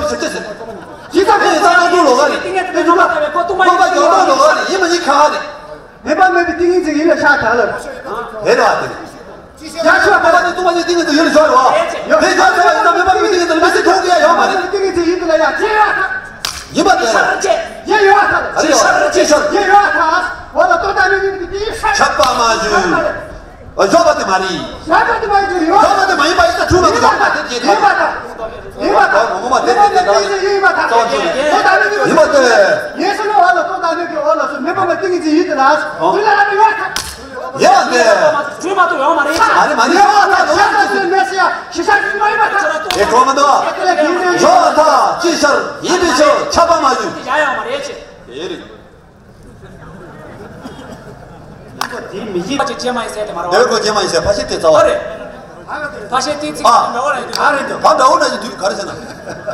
བའི་ཆོས་ཅི་ཟེར། ཇི་ལྟར་དེ་ཡི་རྩ་རྣམ་དྲུག་ལོག་ག་རེད། དེ་ཉིད་ཀྱི་རྣམ་པར་ལྟ་བའི་ཁོ་སྟོང་པ་ཉིད་ཀྱི་ཡོད་པ་ལོག་ག་རེད། ཡིན་མ་ཡིན་ཁ་ཁ་རེད། མེད་པ་མེད་པའི་ཏིང་ངེ་འཛིན་ཡིན་ལ་ཤ་ཁ་ལ། དེ་རེད་བ་དེ། ཡང་ཤ་ཁ་ལ་ནི་སྟོང་པ་ཉིད་ཏིང་ངེ་འཛིན་ཡིན་ལ་ཤོར་བ། དེ་ཤོར་ཚར་བ་ཡིན་ན་མེད་པ་མེད་ཏིང་ངེ་འཛིན་ལ་མི་ཚེ་གྲོངས་ཀྱི་ཡ་ཡོད་མ་རེད། ཏིང་ངེ་འཛིན་ཡིན་དེ་ལ་ཡང་ཅི་ཡོད་ཐལ། ཡིན་པ་དེ། ཅི་ཤར་ཅི། ཡིན་ཡོད་ཐལ། ཅི་ཤར་ཅི་ཤར། ཡིན་ཡོད་ཐལ། འོ་ལ་ལྟོ་ལྡན་མི་ཡིན་པའི་ཏིང་ཤར། ཁྱབ་པ་མ་བྱུང་། ཨ། ཡོད་པ་དེ་མ་རེད། ཡོད་པ་དེ་མ་ཡིན་པ་ཡིན་པ་ཡིན་ན་ཐུག་མ་ཐུབ། ཡོད་པ་དེ་ཡིན་པ་དང་། ཡིན་པ་དང་། ངོ་མ་དེ་དེ་དེ་དང་ཡིན་པ་དང་། ཡིན་པ་དེ། ངེས་སུ་ནི་འོ་ལ་ལྟོ་ལྡན་མི་ཡིན་པའི་འོ་ལ་སོ་མེད་པ་མ་ཏིང་ངེ་འཛིན་ཡིན་དེ་ལ། ཡོད་དེ། ཐུག་མ་ཐུབ་ཡོད་མ་རེད། མ་རེད་མ་རེད། ཡོད་ཐལ། ཡོད་ཐལ། ཤི་ཤ་ཤི་མ་ཡིན་པ་དང་། དེ་གོ་མ་འདུག། ཡོད་ཐལ། ཅི་ཤར་ཡིན་པའི་ཕྱིར་ཁྱབ་པ་མ་བྱུང་། ཡ་ཡོད་མ་རེད་ཅེ། དེ་རེད། དེ་མི་ཤེས། ཕ་ཅིག་ཅེས་མ་ཡིན་ཟེར་དེ་མ་རེད་བ། དེ་བས་གོ་ཅེས་མ་ཡིན་ཟེར་ཕ་ཤེས་དེ་རྩ་བ་རེད། ཕ་ཤེས་དེ་ཚིག་ཨ། འདྲ་བོ་ལ་ཡིན་དུས། ག་རེ་འདུག། ཕ་འདྲ་བོ་ན་ཡིན་དུས་ག་རེ་ཟེར་ན།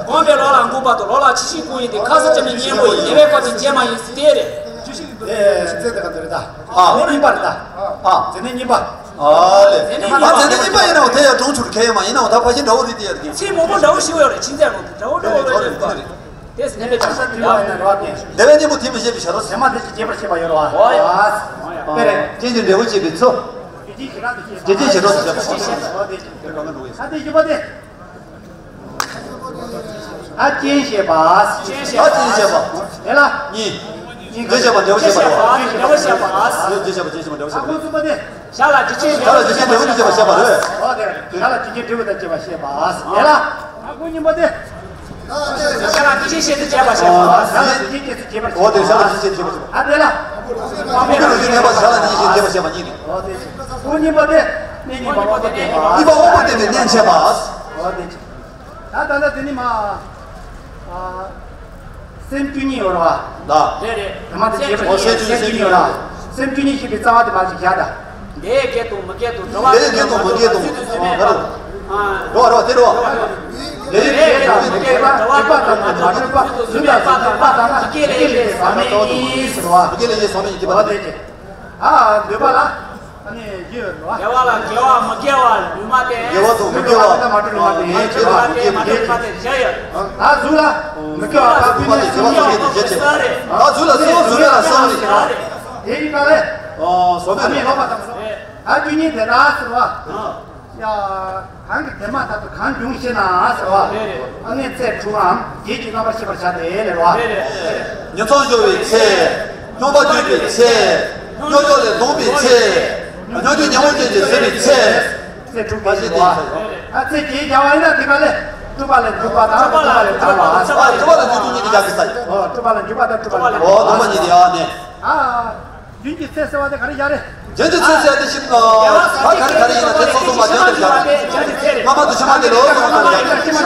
གོམས་པའི་ལོ་ལ་འགུགས་པ་དང་ལོ་ལ་ཇི་ཞིག་འགུགས་ཡིན་ཏེ། ཁ་ཟས་ཅན་ནི་གཉེན་པོ་ཡིན། དེ་བས་གོ་ཅེས་མ་ཡིན་ཟེར་དེ་རེད། ཇི་ཞིག་འགུགས། ཨེ་ཤེས་ཚད་དེ་ག་དེ་རེད་ད། ཨ། གཉིས་པར་ད། ཨ། ཟེར་ནས་གཉིས་པ། ཨ་ལེ། ཟེར་ནས་གཉིས་པ། ཨ་ཟེར་ནས་གཉིས་པ་ཡིན་ན་འོ་དེ་ཡང་གྲོང་ཆོག་གལ་ཡོད་མ་ཡིན་ན་འོ་ད་ཕ་ཤེས་འདྲ་བོ་རེད་དེ་ཡ་དེ། ཚིག་མང་པོ་འདྲ་བོ་ཞིག་ཡོད་རེད། ཕྱིན་ཚད་ནང་དུ་འདྲ་བོ་འདྲ་བོ་རེད་པ། དེ་ཟེར་ནས་པའི་ཆ་ས་དེ་ཡོད་ན་རོགས་དེ། དེ་བས་གཉེན་པོ་ཐིམ་པའི་ཤེས་པའི་ཕྱིར་རོ། ཟེར་མ་དེ་ཅི་རྒྱས་པར་བཤད་པ་ཡོད་རོ། ཨ། དཔེ་རེད། རྐྱེན་གྱི་འབྲས་བུ་བྱེད་པའི་ཚུལ། རྒྱས་བྱེད་ཞེས་གྲོགས་སུ་བྱེད་པ། ཨ་དེ་བཞི་པ་དེ། ད་རྐྱེན་བཤད་པ། ད་རྐྱེན་བཤད་པ། དེ་ལ། གཉིས། རྒྱས་བཤད་པ་འབྲས་བུ་བཤད་པ་རེད་བ། རྒྱས་བཤད་པ་རྒྱས་བཤད་པ་འབྲས་བུ་བཤད་པ་རེད། ཨ་ཁུ་གསུམ་པ་དེ། ཞར་ལ་རྒྱས་བཤད། ཞར་ལ་རྒྱས་བཤད་འབྲས་བུ་བཤད་པ་བཤད་པ་རེད། ཨོ་དེ། ཞར་ལ་རྒྱས་བཤད་འབྲས་བུ་དང་བཅས་པ་བཤད་པ། དེ་ལ། ཨ་ཁུ་གཉིས་པ་དེ། ཞར་ལ་རྒྱས་བཤད་བཤད་དུ་བྱས་པ་བཤད་པ། ཞར་ལ་རྒྱས་བཤད་བཤད་དུ་བྱས་པ་བཤད་པ། ཨོ་དེ་ཞར་ལ་རྒྱས་བཤད་བཤད་པ་བཤད་པ། ཨ་དེ་ལ། ཨ་ཁུ་གཉིས་པ་ཞར་ལ་རྒྱས་བཤད་བཤད་པ་བཤད་པ་གཉིས་རེད། ཨོ་དེ། ཨ་ཁུ་གཉིས་པ་དེ། གཉིས་པ་དབང་པོ་བརྟེན་པའི་གཉེན་བཤད་པ། ཨོ་དེ། ད་ད་ལྟ་དེ་ནི་མ། ཨ། སེམས་བཅུ་གཉིས་ཡོད་རེད་བ། ལ། རེད་རེད། དེ་མ་དེ་རྗེས་པ། ཨོ་སེམས་བཅུ་གཉིས། སེམས་བཅུ་གཉིས་ཡོད་རེད་བ། སེམས་བཅུ་གཉིས་ཞེས་པའི་རྩ་བ་དེ་མ་ཞིག་བཞག་ད། འདས་རྒྱས་དང་མི་རྒྱས་དང་འགྲོ་བ། འདས་རྒྱས་དང་མི་རྒྱས་དང་། ཨ། རེད་བ་རེད་བ་དེ་རེད་བ། འདས་རྒྱས་དང་མི་རྒྱས་པ་གྲུབ་པ་དང་མ་གྲུབ་པ་རྫུན་དང་ཟོལ་མེད་པ་དང་མི་སྐྱེ་ལས་ཟག་མེད་གཉིས་ཟེར་བ། མི་སྐྱེ་ལས་རྗེས་ཟག་མེད་གཉིས་ཀྱི་བར་དུ། ཨ་འདོད་པ་ལ། ནས་ཡོད་རེད་བ། དགེ་བ་ལ་དགེ་བ་མི་དགེ་བ་ལུས་མ་བསྟན། དགེ་བ་དང་མི་དགེ་བ། མ་གྲུབ་ལུས་མ་བསྟན། ལུས་མ་གྲུབ་ལུས་མ་བསྟན། མ་གྲུབ་ལུས་མ་བསྟན་བྱ་ཡོད། ད་གཟུགས་ལ་མི་དགེ་བ་དག་པའི་ནས་དགེ་བ་སོགས་བྱེད་དེ་བྱེད་བྱེད། ད་གཟུགས་ལ་གསོལ་བ་བཟོ་བས་ལ་གསོལ་བ་རེད། དེ་ཡིན་པ་ལས། ཨོ་བཟོ་བས་ལ། ད་རྒྱུ་ཉིད་དེ་ལ་ཟེར་བ། ཡ། གང་གི་དེ་མ་ཐག་ཏུ་གང་འབྱུང་ཞེ་ན་ཟེར་བ། ཨ་ནི་ཚེ་དྲུག་འམ་བརྒྱད་ཀྱི་རྣམ་པར་ཤེས་པར་བྱ་སྟེ་ལེ་བ། ངན་སོང་སྦྱོར་བའི་ཚེ། སྙོམས་པར་འཇུག་པའི་ཚེ། སྙོམས་འཇུག་ལས་ལྡོག་པའི་ཚེ། སྙོམས་འཇུག་ཉོན་མོངས་ཅན་གྱིས་ཟད་པའི་ཚེ། ཚེ་དྲུག་པ་ཞེས་ཏེ། ཨ་ཚེ་བརྒྱད་བྱ་བ་ཡིན་ན་དེ་ག་ལས་སྤྲུལ་པ་ལས་འཇུག་པ་དང་སྤྲུལ་པ་ལས་འཇུག་པ་དང་། ཨ་སྤྲུལ་པ་ལས་འཇུག་རྒྱུ་གཉིས་ཀྱི་རྒྱ་ཆེ་ས་ཡིན། ཨོ་སྤྲུལ་པ་ལས་འཇུག་པ་དང་སྤྲུལ་པ་ལས། ཨོ་སྡོམ་པ་གཉིས་དེ་ཡང་ནས། ཨ། རྒྱུན་གྱི་ཚེ་ཟེར་བ་དེ་ག་རེ་ཡ་རེད། རྒྱུན་གྱི་ཚེ་ཟེར་དེ་ཞིག་ཨ་ག་རེ་ག་རེ་ཡིན་ན་དེ་སོ་སོ་མ་རྒྱུན་དུ་བཞག་སྔ་མ་དུ་ཕྱི་མ་དེ་ལོ་སོ་སོ་མ་རྒྱུན་དུ་བཞག་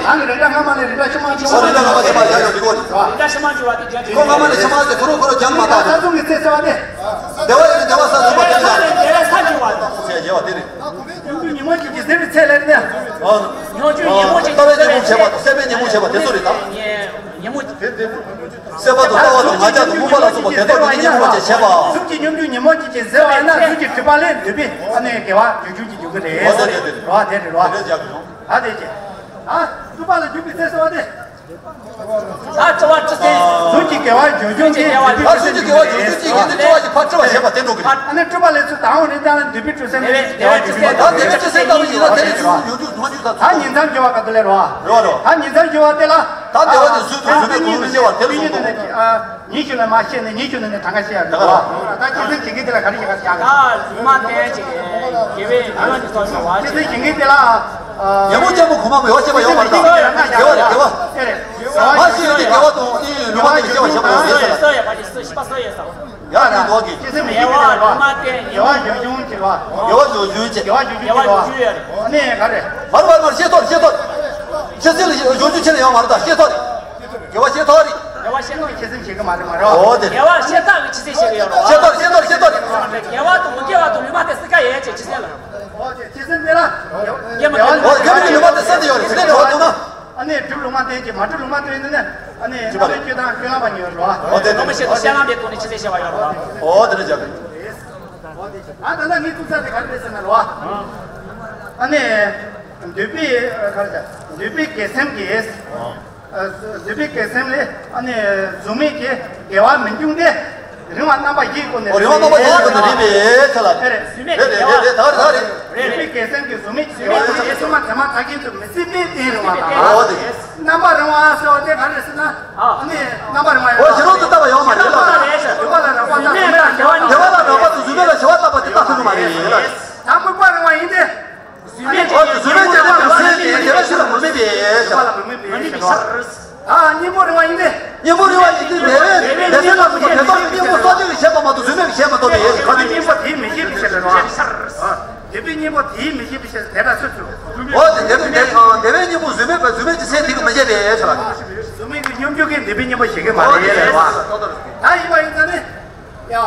རང་གི་རེ་འདྲ་སྔ་མ་ནས་རེ་འདྲ་ཕྱི་མ་འབྱུང་བ། རེ་འདྲ་སྔ་མ་ཕྱི་མ་བཞག་ཡོང་དུས་ཁོ་སྔ་མ་ནས་ཕྱི་མ་དེ་ཁོ་རང་ཁོ་རང་རྒྱུན་མ་དག་ས་གསུམ་གྱི་ཚེ་ཟེར་བ་དེ། བདེ་བ་ཡིན་ན་བདེ་བ་ས་གསུམ་མ་རྒྱུན་བཞག་ཚེ་བྱེད་པ་དེ་རེད། ཉོན་མོངས་ཀྱི་ཟད་པའི་ཚེ་ལས་ནས། ཉོན་མོངས་ཀྱི་ཟད་པའི་ཚེ། ལྟ་བའི་ཉོན་མོངས་བྱེད་པ་དང་སད་པའི་ཉོན་མོངས་བྱེད་པ་དེ་ཚོ་རེད་ད། ཉོན་མོངས་ཀྱི་ཟད་པ་དང་ལྟ་བ་དང་ང་རྒྱལ་དང་སྨོན་པ་ལ་སོགས་པ་དེ་དག་ཉོན་མོངས་ཀྱི་ཉོན་མོངས་ཀྱི་ཟད་པ། གཟུགས་ཀྱི་ཉོན་མོངས་ཉོན་མོངས་ཀྱི་ཟད་པ་ཡིན་ན་གཟུགས་ཀྱི་སྒྲིབ་པ་ལས་འདོད་པའི་ཨ་ནི་དགེ་བ་འབྱུང་འགྱུར་གྱི་འབྱུང་གི་རེད། འོ་དེ་དེ་དེ་རེད། རེད་བ་དེ་རེད་བ། དེ་རེད་ཡག་གི་རེད། ད་དེ་ཅི། ཨ་སྤྲུལ་པ་ལ་འཇུག་པའི་ཚེ་ཟེར་བ་དེ། ད་སྤྲུལ་པ་སྤྲུལ་ཚེ། གཟུགས་ཀྱི་དགེ་བ་སྦྱོར་བྱུང་གི། ད་གཟུགས་ཀྱི་དགེ་བ་སྦྱོར་བྱུང་གི་ཡིན་ཏེ་སྤྲུལ་པ་གྱི་ཕར་སྤྲུལ་པ་བྱེད་པ་དེ་འགྲོ་གི་རེད། ཨ་ནི་སྤྲུལ་པ་ལས་ཚུར་དང་འོང་རིན་ཐང་ལ་འདོད་པའི་སྤྲུལ་སེམས་ལས་དགེ་བ་སྦྱོར་བྱུང་གི། ད་དེ་བས་ཅི་སེམས་ལྟ་བུ་ཡིན་ན་དེ་ལས་ཚུར་ཡོང་རྒྱུ་མཐོང་རྒྱུ་དང་། ད་ཉིང་མཚམས་སྦྱོར་བ་ག་དུས་ལས་རོ། རོ་རོ། ད་ཉིང་མཚམས་སྦྱོར་བ་དེ་ལ། ད་བདེ་བ་ནི་གཟུགས་དང་གཟུགས་མེད་གང་རུང་ཤེས་པར་དེ་ལ་སོགས་པ། ཉིན་ཞིག་ལ་མ་ཤེས་ནས་ཉིན་ཞིག་ནས་ནས་གྲངས་ཀ་ཤེས་ཡ་རེད་བ། ད་སྤྱི་སེམས་བྱེད་མཁན་དེ་ལ་ག་རེ་བྱེད་ག་ཟེར་ཡ་རེད། ད་གཟུགས་མ་བསྟན་ཅིག་དགེ་བའི་ཉོན་མོངས་ཀྱི་ཚོགས་ཤོར་བ། སྤྱི་སེམས་བྱེད་མཁན་དེ་ལ། ཉོན་མོངས་ཅན་པོ་གོང་མ་མེད་པ་ཤེས་པ་ཡོད་མ་རེད་ད། དགེ་བ་རེད་དགེ་བ། མ་ཤེས་ཡོད་དེ་དགེ་བ་དང་ཨེ་ལུང་མ་དེ་ཤེས་པ་ཤེས་པ་ཡོད་ཟེར་ལ། ཡ་ནི་འདུག་གི། སྤྱི་སེམས་བྱེད་མཁན་དེ་ལ་རེད་བ། དགེ་བ་སྦྱོར་བྱུང་བྱེད་པ། དགེ་བ་སྦྱོར་བྱུང་བྱེད། དགེ་བ་སྦྱོར་བྱུང་བྱེད་པ། ཨ་ནི་ག་རེ། མ་རེད་མ་རེད་མ་རེད་ཤེས་ཐོག་རེད་ཤེས་ཐོག་རེད། སྤྱི་སེམས་ལ་སྦྱོར་བྱུང་བྱེད་ལ་ཡོད་མ་རེད་ད་ཤེས་ཐོག་རེད། དགེ་བ་ཤེས་ཐག་རེད། དགེ་བ་ཤེས་ཐག་གི་སྤྱི་སེམས་བྱེད་ཀྱི་མ་རེད་མ་རེད། འོ་དེ་རེད། དགེ་བ་ཤེས་ཐག་གི་སྤྱི་སེམས་བྱེད་ཀྱི་ཡོད་རེད། ཤེས་ཐག་རེད་ཤེས་ཐག་རེད་ཤེས་ཐག་རེད། དགེ་བ་དང་མི་དགེ་བ་དང་ལུས་མ་བསྟན་སྲིད་ཀ་ཡོད་ཡ་བྱེད་སྤྱི་སེམས་ལ། འོ་དེ་སྤྱི་སེམས་དེ་ལ། དགེ་བ་དགེ་བ་འོ་དགེ་བའི་ལུས་མ་བསྟན་སྲིད་དེ་ཡོད་རེད་དེ་ལས་འགྲོ་བ་དུ་མ། ཨ་ནི་སྒྲུབ་ལུང་མ་བསྟན་གྱི་མ་སྒྲུབ་ལུང་མ་བསྟན་ནི་ནི། ཨ་ནི་སྒྲུབ་པ་རེད། སྐྱོད་དང་སྐྱོད་ལམ་པ་ཉོས་རོ། འོ་དེ་སློབ་མ་བཤད་དུ་བཤད་ལམ་པའི་ཐོག་ནས་སྤྱི་སེམས་བྱེད་པ་ཡོད་རོ། འོ་དེ་རེད་རྒྱག་གི། ཨ་ད་ལྟ་ངས་ཐུག་ས་དེ་ག་རེ་རེད་ཟེར་ན་རོ། ཨ་ནི། འདོད་པའི་ག་རེ་ཟེར། འདོད་པའི་དགེ་སེམས་ཀྱིས། འདོད་པའི་དགེ་སེམས་ལས་ཨ་ནི་གཟུགས་མེད་ཀྱི་དགེ་བ་མི་འབྱུང་སྟེ། རིང་བ་རྣམ་པ་བཞིའི་སྒོ་ནས། འོ་རིང་བ་རྣམ་པ་བཞིའི་སྒོ་ནས་རིང་བའི་ཆ་ལ། རེད་རེད། གཟུགས་མེད་ཀྱི་དགེ་བ་རེད་རེད་རེད་ད་རེད་ད་རེད། འདོད་པའི་དགེ་སེམས་ཀྱི་གཟུགས་མེད་ཀྱི་དགེ་བ་དེ་ཚང་མ་དེ་མ་ཐག་རྐྱེན་དུ་མི་སྲིད་པའི་རྟེན་རིང་བ་དང་། འོ་དེ། རྣམ་པ་རིང་བ་ཟེར་བ་དེ་ག་རེ་ཟེར་ན། ཨ་ནི་རྣམ་པ་རིང་བ་ཡོད། འོ་ཕྱི་རོལ་དུ་ལྟ་བ་ཡོད་མ་རེད་ལ། རེད་ཟེར། འདོད་པ་ལ་རག་པ་དང་གཟུགས་མེད་ལ་བྱ་བ་དང་། བདེ་བ་ལ་རག་པ་དང་གཟུགས་མེད་ལ་བྱ་བ་བཏགས་པ་དེ་བཏགས་ཐུབ་ཀྱི་མ་རེད་ལ། ད་སྨུག་པ་རིང་བ་ཡིན་ཏེ། གཟུགས་མེད་ཀྱི། འོ་གཟུགས་མེད་ཀྱི་ལ་གཟུགས་མེད་ཀྱི་དེ་བས་ཤིན་ཏུ་མི་དམིགས་པའི་ཞེས་པ། མི་དམིགས་པའི་ཞེས་པ། ཨ་གཉེན་པོ་རིང་བ་ཡིན་ཏེ། གཉེན་པོ་རིང་བ་ཡིན་ཏེ་དེ་བས་དེ་སེམས་ལ་སོགས་པ་དེ་དག་གི་གཉེན་པོ་སྲོག་ལྡན་གྱི་ཞེས་པ་མ་གཏོགས་གཟུགས་མེད་ཀྱི་ཞེས་མ་གཏོགས་པའི་ཡེ་ཤེས་ཁ་ཏོན་གཉེན་པོ་དེའི་མི་ཤེས་པའི་ཕྱིར་རོ། དེ་བས་གཉེན་པོ་དེའི་མི་ཤེས་པའི་ཕྱིར་དེ་ལ་སུ་ཚུགས། འོ་དེ་དེ་དེ་དེ་དེ་བས་གཉེན་པོ་གཟུགས་མེད་པ་གཟུགས་མེད་ཀྱི་སེམས་དེ་གི་མི་བྱེད་པའི་ཞེས་པ། གཟུགས་མེད་ཀྱི་སྙོམས་འཇུག་གི་འདོད་པའི་གཉེན་པོ་ཞིག་གི་མ་རེད་ཟེར་བ། ད་ཡིན་པ་ཡིན་ཙང་ནི། ཡ།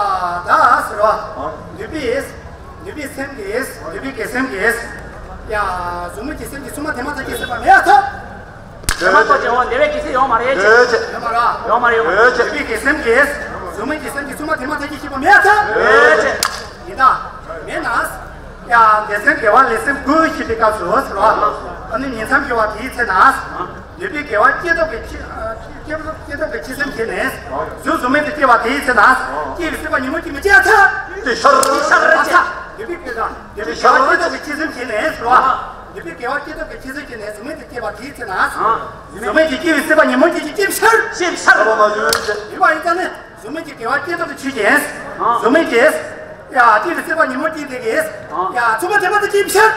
ད་ཟེར་བ། འདོད་པའི། འདོད་པའི་སེམས་ཀྱིས། འདོད་པའི་དགེ་སེམས་ཀྱིས། ཡ། གཟུགས་མེད་ཀྱི་སེམས་ཀྱིས་མཚུངས་པ་དེ་མ་ཐག་ཅིག་སྲིད་པ་མེད་ཐལ། དེ་མ་ཐག་ཅིག་འོ་འདོད་པའི་དགེ་སེམས་ཡོད་མ་རེད་ཅེས། ཡོད་མ་རེད། ཡོད་མ་རེད། འདོད་པའི་དགེ་སེམས་ཀྱིས། གཟུགས་མེད་ཀྱི་སེམས་ཀྱིས་མཚུངས་པ་དེ་མ་ཐག་ཅིག་སྲིད་པ་མེད་ཐལ། ཡིན་ད། མེད་ན། ཡ། འདོད་སེམས་དགེ་བ་ལས་སེམས་ཀུན་ཞེས་པའི་སྐབས་སུ་ཟེར་བ། ཨ་ནི་ཉིང་མཚམས་སྦྱོར་བ་དེའི་ཚེ་ན། འདོད་པའི་དགེ་བ་སྐྱེ་སྟོབས་ཀྱི་ཕྱི། སྐྱེ་སྐྱེ་སྟོབས་ཀྱི་སྤྱི་སེམས་བྱས་ནས། གཟུགས་གཟུགས་མེད་དུ་སྐྱེ་བ་དེའི་ཚེ་ན། སྐྱེ་བའི་སྲིད་པ་ཉོན་མོངས་ཀྱིས་མི་བསྐྱེད་ཐལ། དེ་ཤར། ཤར་ཅེས། འདོད་པའི་དགེ་བ། འདོད་པའི་དགེ་བ་སྐྱེ་སྟོབས་ཀྱི་སྤྱི་སེམས་བྱས་ནས་ཟེར་བ། འདོད་པའི་དགེ་བ་སྐྱེ་སྟོབས་ཀྱི་སྤྱི་སེམས་བྱས་ནས་གཟུགས་མེད་དུ་སྐྱེ་བ་དེའི་ཚེ་ན། གཟུགས་མེད་དུ་སྐྱེ་བའི་སྲིད་པ་ཉོན་མོངས་ཀྱིས་སྐྱེ་བའི་ཕྱིར། སྐྱེ་བའི་ཕྱིར། ཡིན་པ་ཡིན་ཙང་ནི། གཟུགས་མེད་ཀྱི་དགེ་བ་སྐྱེ་སྟོབས་ཀྱི་ཆོས་ཅན། ཨ། གཟུགས་མེད་ཀྱི། ཡ། སྐྱེ་བའི་སྲིད་པ་ཉོན་མོངས་ཀྱི་དེ་གིས། ཨ། ཡ། མཚུངས་པ་དེ་མ་ཐག་ཅིག་སྲིད་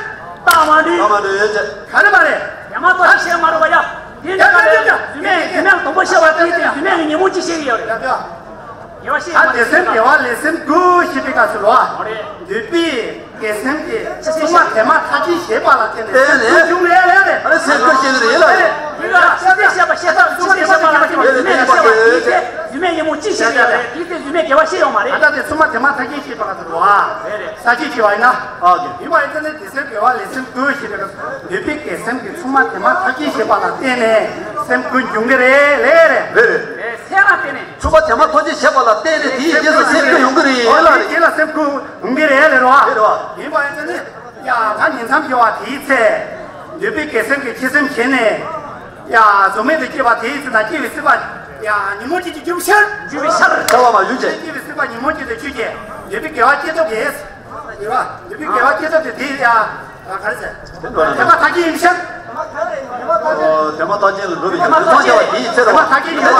པ་མེད་ཐལ། རྟགས་མ་འགྲིག་རྟགས་མ་འགྲིག་ག་རེ་མ་རེད། དེ་མ་ཐག་ཅིག་བཤད་མ་རུང་བ་ཡ། དེ་འདྲ་ག་རེ་ཡ། གཟུགས་མེད་གཟུགས་མེད་ལ་སྡོམ་པ་བཤད་པ་དེ་དེ་གཟུགས་མེད་ཀྱི་ཉོན་མོངས་ཅིག་བཤད་ཀྱི་ཡོད་རེད། ཡ་ཡ། དགེ་བ་བཤད་ཡ་མ་རེད། ད་དེ་སེམས་དགེ་བ་ལས་སེམས་ཀུན་ཞེས་པའི་སྐབས་སུ་ལ། འོ་རེད། འདོད་པའི། དགེ་སེམས་ཀྱི་མཚུངས་པ་དེ་མ་ཐག་ཅིག་བྱེད་པ་ལ་བརྟེན་ནས་བརྟེན་ནས་སེམས་ཀུན་འབྱུང་རེད་རེད་རེད། ཨ་ནི་སེམས་ཀུན་སྐྱེ་གི་རེད་ལ་རེད། ཡུལ་ལ་ཤེས་པ་ཤེས་པ་ཤེས་པ་མཚུངས་པ་དེ་བྱེད་པ་ལ་བརྟེན་ནས་ཡུལ་ལ་ཤེས་པ་དེ་ཚེ་གཟུགས་མེད་ཉོན་མོངས་ཅི་ཞིག་ཡོད་རེད། དེ་ཚེ་གཟུགས་མེད་དགེ་བ་ཤེས་ཡོང་མ་རེད། ད་ལྟ་དེ་མཚུངས་པ་དེ་མ་ཐག་ཅིག་བྱེད་པ་ལ་དུ་རུ་བ། རེད་རེད། ས་བཅད་བྱེད་པ་ཡིན་ན། ཨ་ཡིན་པ་ཡིན་ཙང་ནི་དེ་སེམས་དགེ་བ་ལས་སེམས་ཀུན་ཞེས་པའི་སྐབས་འདོད་པའི་དགེ་སེམས་ཀྱི་མཚུངས་པ་དེ་མ་ཐག་ཅིག་བྱེད་པ་ལ་བརྟེན་ནས་སེམས་ཀུན་འབྱུང་གི་རེད་ལེ་རེད། རེད་རེད། སེམས་ལ་བརྟེན་ནས། མཚུངས་པ་དེ་མ་ཐག་ཅིག་བྱེད་པ་ལ་བརྟེན་ནས་དེའི་རྗེས་སུ་སེམས་ཀུན་ཡོང་གི་རེད་ལ་རེད། དེ་ལ་ ཁུ་འོང་གི་རེད་ལེ་རོ། ཡིན་པ་ཡིན་ཙང་ནི། ཡ་ད་ཉིང་མཚམས་སྐྱེ་བ་དེའི་ཚེ། འདོད་པའི་དགེ་སེམས་ཀྱི་ཆེ་སེམས་བྱས་ནས། ཡ་གཟུགས་མེད་དུ་སྐྱེས་པ་དེའི་ཚེ་ན་སྐྱེ་བའི་སྲིད་པ། ཡ་ཉིན་མོ་གཅིག་གི་འགྱུར་བའི་ཤར། འགྱུར་བའི་ཤར། ཤར་བ་མ་གྱུར་ཅིག་སྐྱེ་བའི་སྲིད་པ་ཉིན་མོ་གཅིག་ཏུ་ཆོད་ཅིག་འདོད་པའི་དགེ་བ་སྐྱེ་ཐབས་དེ། ཡོད་པ། འདོད་པའི་དགེ་བ་སྐྱེ་ཐབས་དེ་དེ་ཡ། ག་རེ་ཟེར། དེ་འགྲོ་ན། དེ་མ་ཐག་ཅན་ཡིན་ཤག་ཨོ། དེ་མ་ཐག་ཅན་ལ་འགྲོ་བའི་ཡུལ་མཐོང་བྱ་བ་དེའི་ཚེ་རོ། དེ་མ་ཐག་ཅན་ཡིན་ཤག་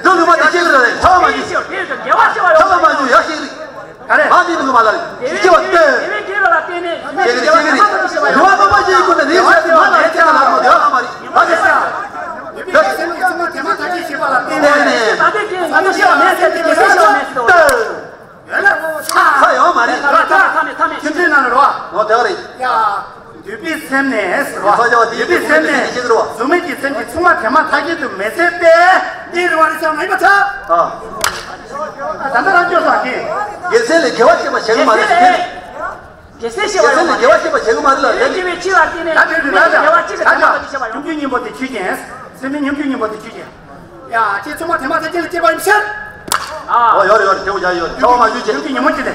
འགྲོ་ལུས་མ་དེ་སྐྱེ་གི་རེད། ཤར་བ་མ་གྱུར། ཤར་བ་མ་གྱུར་ཡག་ཤིག་རེད། ག་རེ། ཨ་ནི་མི་མ་ལ་རེད། སྐྱེ་བ་སྟོན། སྐྱེ་གི་རེད། སྐྱེ་གི་རེད། རུ་བ་རྣམ་པ་ཅན་གྱི་སྐུ་ནི་རེ་ས་དེ་མ་ལ་རེད། སྐྱེ་ག་ལ་མོ་དེ་བ་མ་རེད། ཨ་ནི་ཤག་དེ་མ་ཐག་ཅན་ཤེས་པ་ལ་བརྟེན་ནས། ད་དེ་སྐྱེ་ངོ་ཤེས་པ་མེད་ཟེར་དེ་སྐྱེ་ཤེས་པ་མེད་ཟེར། ཡོད་ལ། ཚ་ཡོད་མ་རེད། ཚ་ཚ་ཚ་མེད་ཚ་མེད། ཁྱིམ་མཚེས་ནང་ལ་རོ། ཨོ་དེ་ག་རེད། ཡ། འདོད་པའི་སེམས་ནས་རོ། ཚ་ཡོད་དེ་འདོད་པའི་སེམས་ནས་གཟུགས་མེད་ཀྱི་སེམས་ཀྱི་མཚུངས་མ་དེ་མ་ཐག་ཅན་དུ་མི་ཟད་པས་འདི་རུ་བ་རེ་ས་མ་ཡིན་པ་ཚ། ཨ། ད་ལྟ་རང་སྐྱོ་སང་གི། དགེ་སེམས་ལས་དགེ་བ་སྐྱེས་པ་བྱེད་གི་མ་རེད་ལ། དེ་དགེ་སེམས་ཤེས་པ་ཡོད་མ་རེད། དགེ་བ་སྐྱེས་པ་བྱེད་གི་མ་རེད་ལ། དེ་སྐྱེ་བའི་ཕྱི་ལ་བརྟེན་ནས་ད་དེ་དེ་ད་དགེ་བ་སྐྱེས་པ་ད་བྱེད་མ་ཐག་ཅན་ཤེས་པ་ཡོད། སྙོམས་འཇུག་སྙིང་པོ་དེ་ཆོས་ཅན། སེམས་མེད་སྙོམས་འཇུག་སྙིང་པོ་དེ་ཆོས་ཅན། ཡ་ཁྱེད་ཚང་མ་དེ་མ་ཐག་ཅན་ལ་སྐྱེས་པ་ཡིན་ཕྱིར། ཨོ་ཡོད་རེད་ཡོད་རེད། དེ་འོ་ཡ་ཡོད་རེད། ཚང་མ་ཡོད་ཅན། སྙོམས་འཇུག་ཉིན་མོ་ཅི་ལས།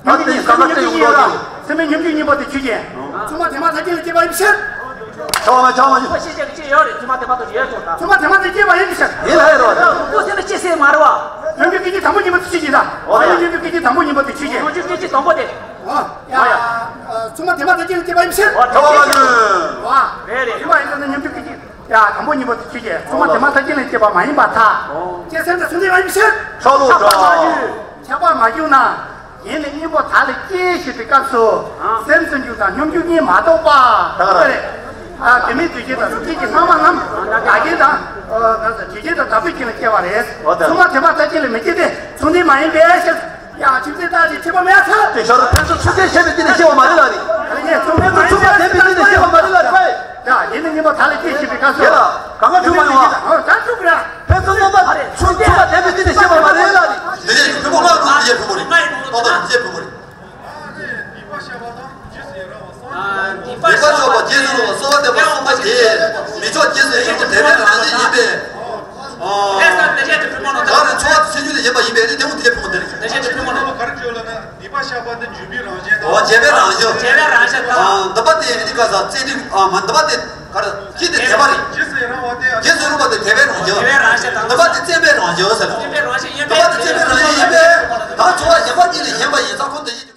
ད་དེ་ས་ཁ་སྟེང་འོང་དོ། སེམས་མེད་སྙོམས་འཇུག་སྙིང་པོ་དེ་ཆོས་ཅན། ཚང་མ་དེ་མ་ཐག་ཅན་ལ་སྐྱེས་པ་ཡིན་ཕྱིར། ཚང་མ་ཚང་མ་ཡོད། ཁོ་ཤེས་བྱ་གི་ཅི་ཡོད་རེད། ཚང་མ་དེ་མ་ཐག་ཡོད་ཅོག་ད། ཚང་མ་དེ་མ་ཐག་སྐྱེས་པ་ཡིན་ཕྱིར། ཡིན་ལ་ཡོད་རེད་བ། ཁོ་སེམས་མེད་ཅི་སེམས་མ་རེད་བ། སྙོམས་འཇུག་སྐད་ཅིག་དང་པོ་ཉིན་མོ་དེ་ཆོས་ཅན་ད། ཨོ་ཡ། སྙོམས་འཇུག་སྐད་ཅིག་དང་པོ་ཉིན་མོ་དེ་ཆོས་ཅན། སྙོམས་འཇུག་སྐད་ཅིག་དང་པོ་དེ། ཨོ་ཡ། ཚང་མ་དེ་མ་ཐག་ཅན་ལ་སྐྱེས་པ་ཡིན་ཕྱིར། ཨོ་ཚང་མ་ཡོད། ཨོ་རེད་རེད། དེ་མ་ཡིན་ན་སྙོམས་འཇུག་སྐད་ཅིག་ཡ་དང་པོ་ཉིན་མོ་དེ་ཆོས་ཅན། ཚང་མ་དེ་མ་ཐག་ཅན་ལ་སྐྱེས་པ་མ་ཡིན་པར་ཐལ། སྐྱེ་སེམས་དང་མཚུངས་ལྡན་མ་ཡིན་ཕྱིར། ཆགས་ལོག་འགྲོ། ཆགས་པ་མ་གྱུར་ན། ཡིད་ནི་སྙིང་པོ་དག་ལས་སྐྱེས་ཞེས་པའི་སྐབས་སུ། སེམས་སུ་འཇུག་དང་སྙོམས་འཇུག་གཉིས་མ་གཏོགས་པ། ད་ག་རེད། ཨ་དེ་མིན་དུས་ཆེན་དང་གཟུགས་ཅན་གྱི་སྣང་བ་རྣམས་བདག་རྐྱེན་དང་། ཨ་དུས་ཆེན་དང་བདག་པོའི་རྐྱེན་ལ་སྐྱེ་བ་རེད། འོ་ད། ཚང་མ་དེ་མ་ཐག་ཅན་ལ་མི་སྐྱེ་སྟེ་མཚུངས་ལྡན་མ་ཡིན་པས་ཞེས། ཡ་ཁྱིམ་མཚེས་རྟག་ཅིག་ཁྱད་པར་མེད་ཚར། དེ་ཞོར་ཕན་ཚུན་ཚུགས་ཀྱིས་བྱས་པའི་སྟེང་ནས་སྐྱེ་བ་མ་རེད་ལ་རེད། ཨ་ནི་ཚུགས་ཕན་ཚུན་ཚུགས་པ་ལྡན་པའི་སྟེང་ནས་སྐྱེ་བ་མ་རེད་ལ་རེད། ཡ་ཡིད་ནི་སྙིང་པོ་དག་ལས་སྐྱེས་ཞེས་པའི་སྐབས་སུ། ཡ་ལ་གང་ག་འཁྲུལ་མ་ཡོང་བ། ཨོ་ད་འཁྲུལ་གི་ར། ཕན་ཚུན་རྣམ་པ་ཚུགས་ཚུགས་པ་ལྡན་པའི་སྟེང་ནས་སྐྱེ་བ་མ་རེད་ལ་རེད། འདི་ནས་ཕུང་པོ་ལ་རུང་འདི་ཕུང་པོ་རེད། ཏོག་ཏོག་འདི་ཕུང་པོ་རེད། སྡིག་པ་སྤྱོད་པ་རྗེས་སུ་རུང་བ་གསོལ་བ་འདེབས་པ་གསུམ་པ་དེ་མི་ཆོག་རྗེས་སུ་ཡི་རང་དེ་དེ་རང་བཞིན་ཡིན་པས། ཨོ། ད་རེས་འཚོ་བ་སེམས་རྒྱུད་ལ་ཡིན་པ་ཡིན་པས་ནི་དེ་མོ་དེ་ཕུང་པོ་འདི་རེད། དེ་བཞིན་དུ་ཕུང་པོ་ནི། ག་རེ་བརྗོད་ལབ་ན། སྡིག་པ་བཤགས་པ་ནི་འཇུག་པའི་རང་བཞིན་དང་། འོ་བྱས་པའི་རང་བཞིན། བྱས་པའི་རང་བཞིན་དང་། ཨ་འདི་པ་དེ་ཡིན་དུས་ག་ས་བཙན་དུས་ཨ་མ་འདི་པ་དེ་ག་རེ་ཅི་དེ་དེ་པ་རེད། རྗེས་སུ་ཡི་རང་བ་དེ། རྗེས་སུ་ཡི་རང་བ་དེ་དེ་པའི་རང་བཞིན། དེ་པའི་རང་བཞིན་དང་། འདི་པ་དེ་བཙན་པའི་རང་བཞིན་ཟེར། བཙན་པའི་རང་བཞིན་ཡིན་པས། འདི་པ་དེ་བཙན་པའི་རང་བཞིན་ཡིན་པས། ད་འཚོ་བ་གཞན་པ་གཉིས་ལས་གཞན་པ་ཡིན་ཙང་ཁོ་དེ་བཞིན།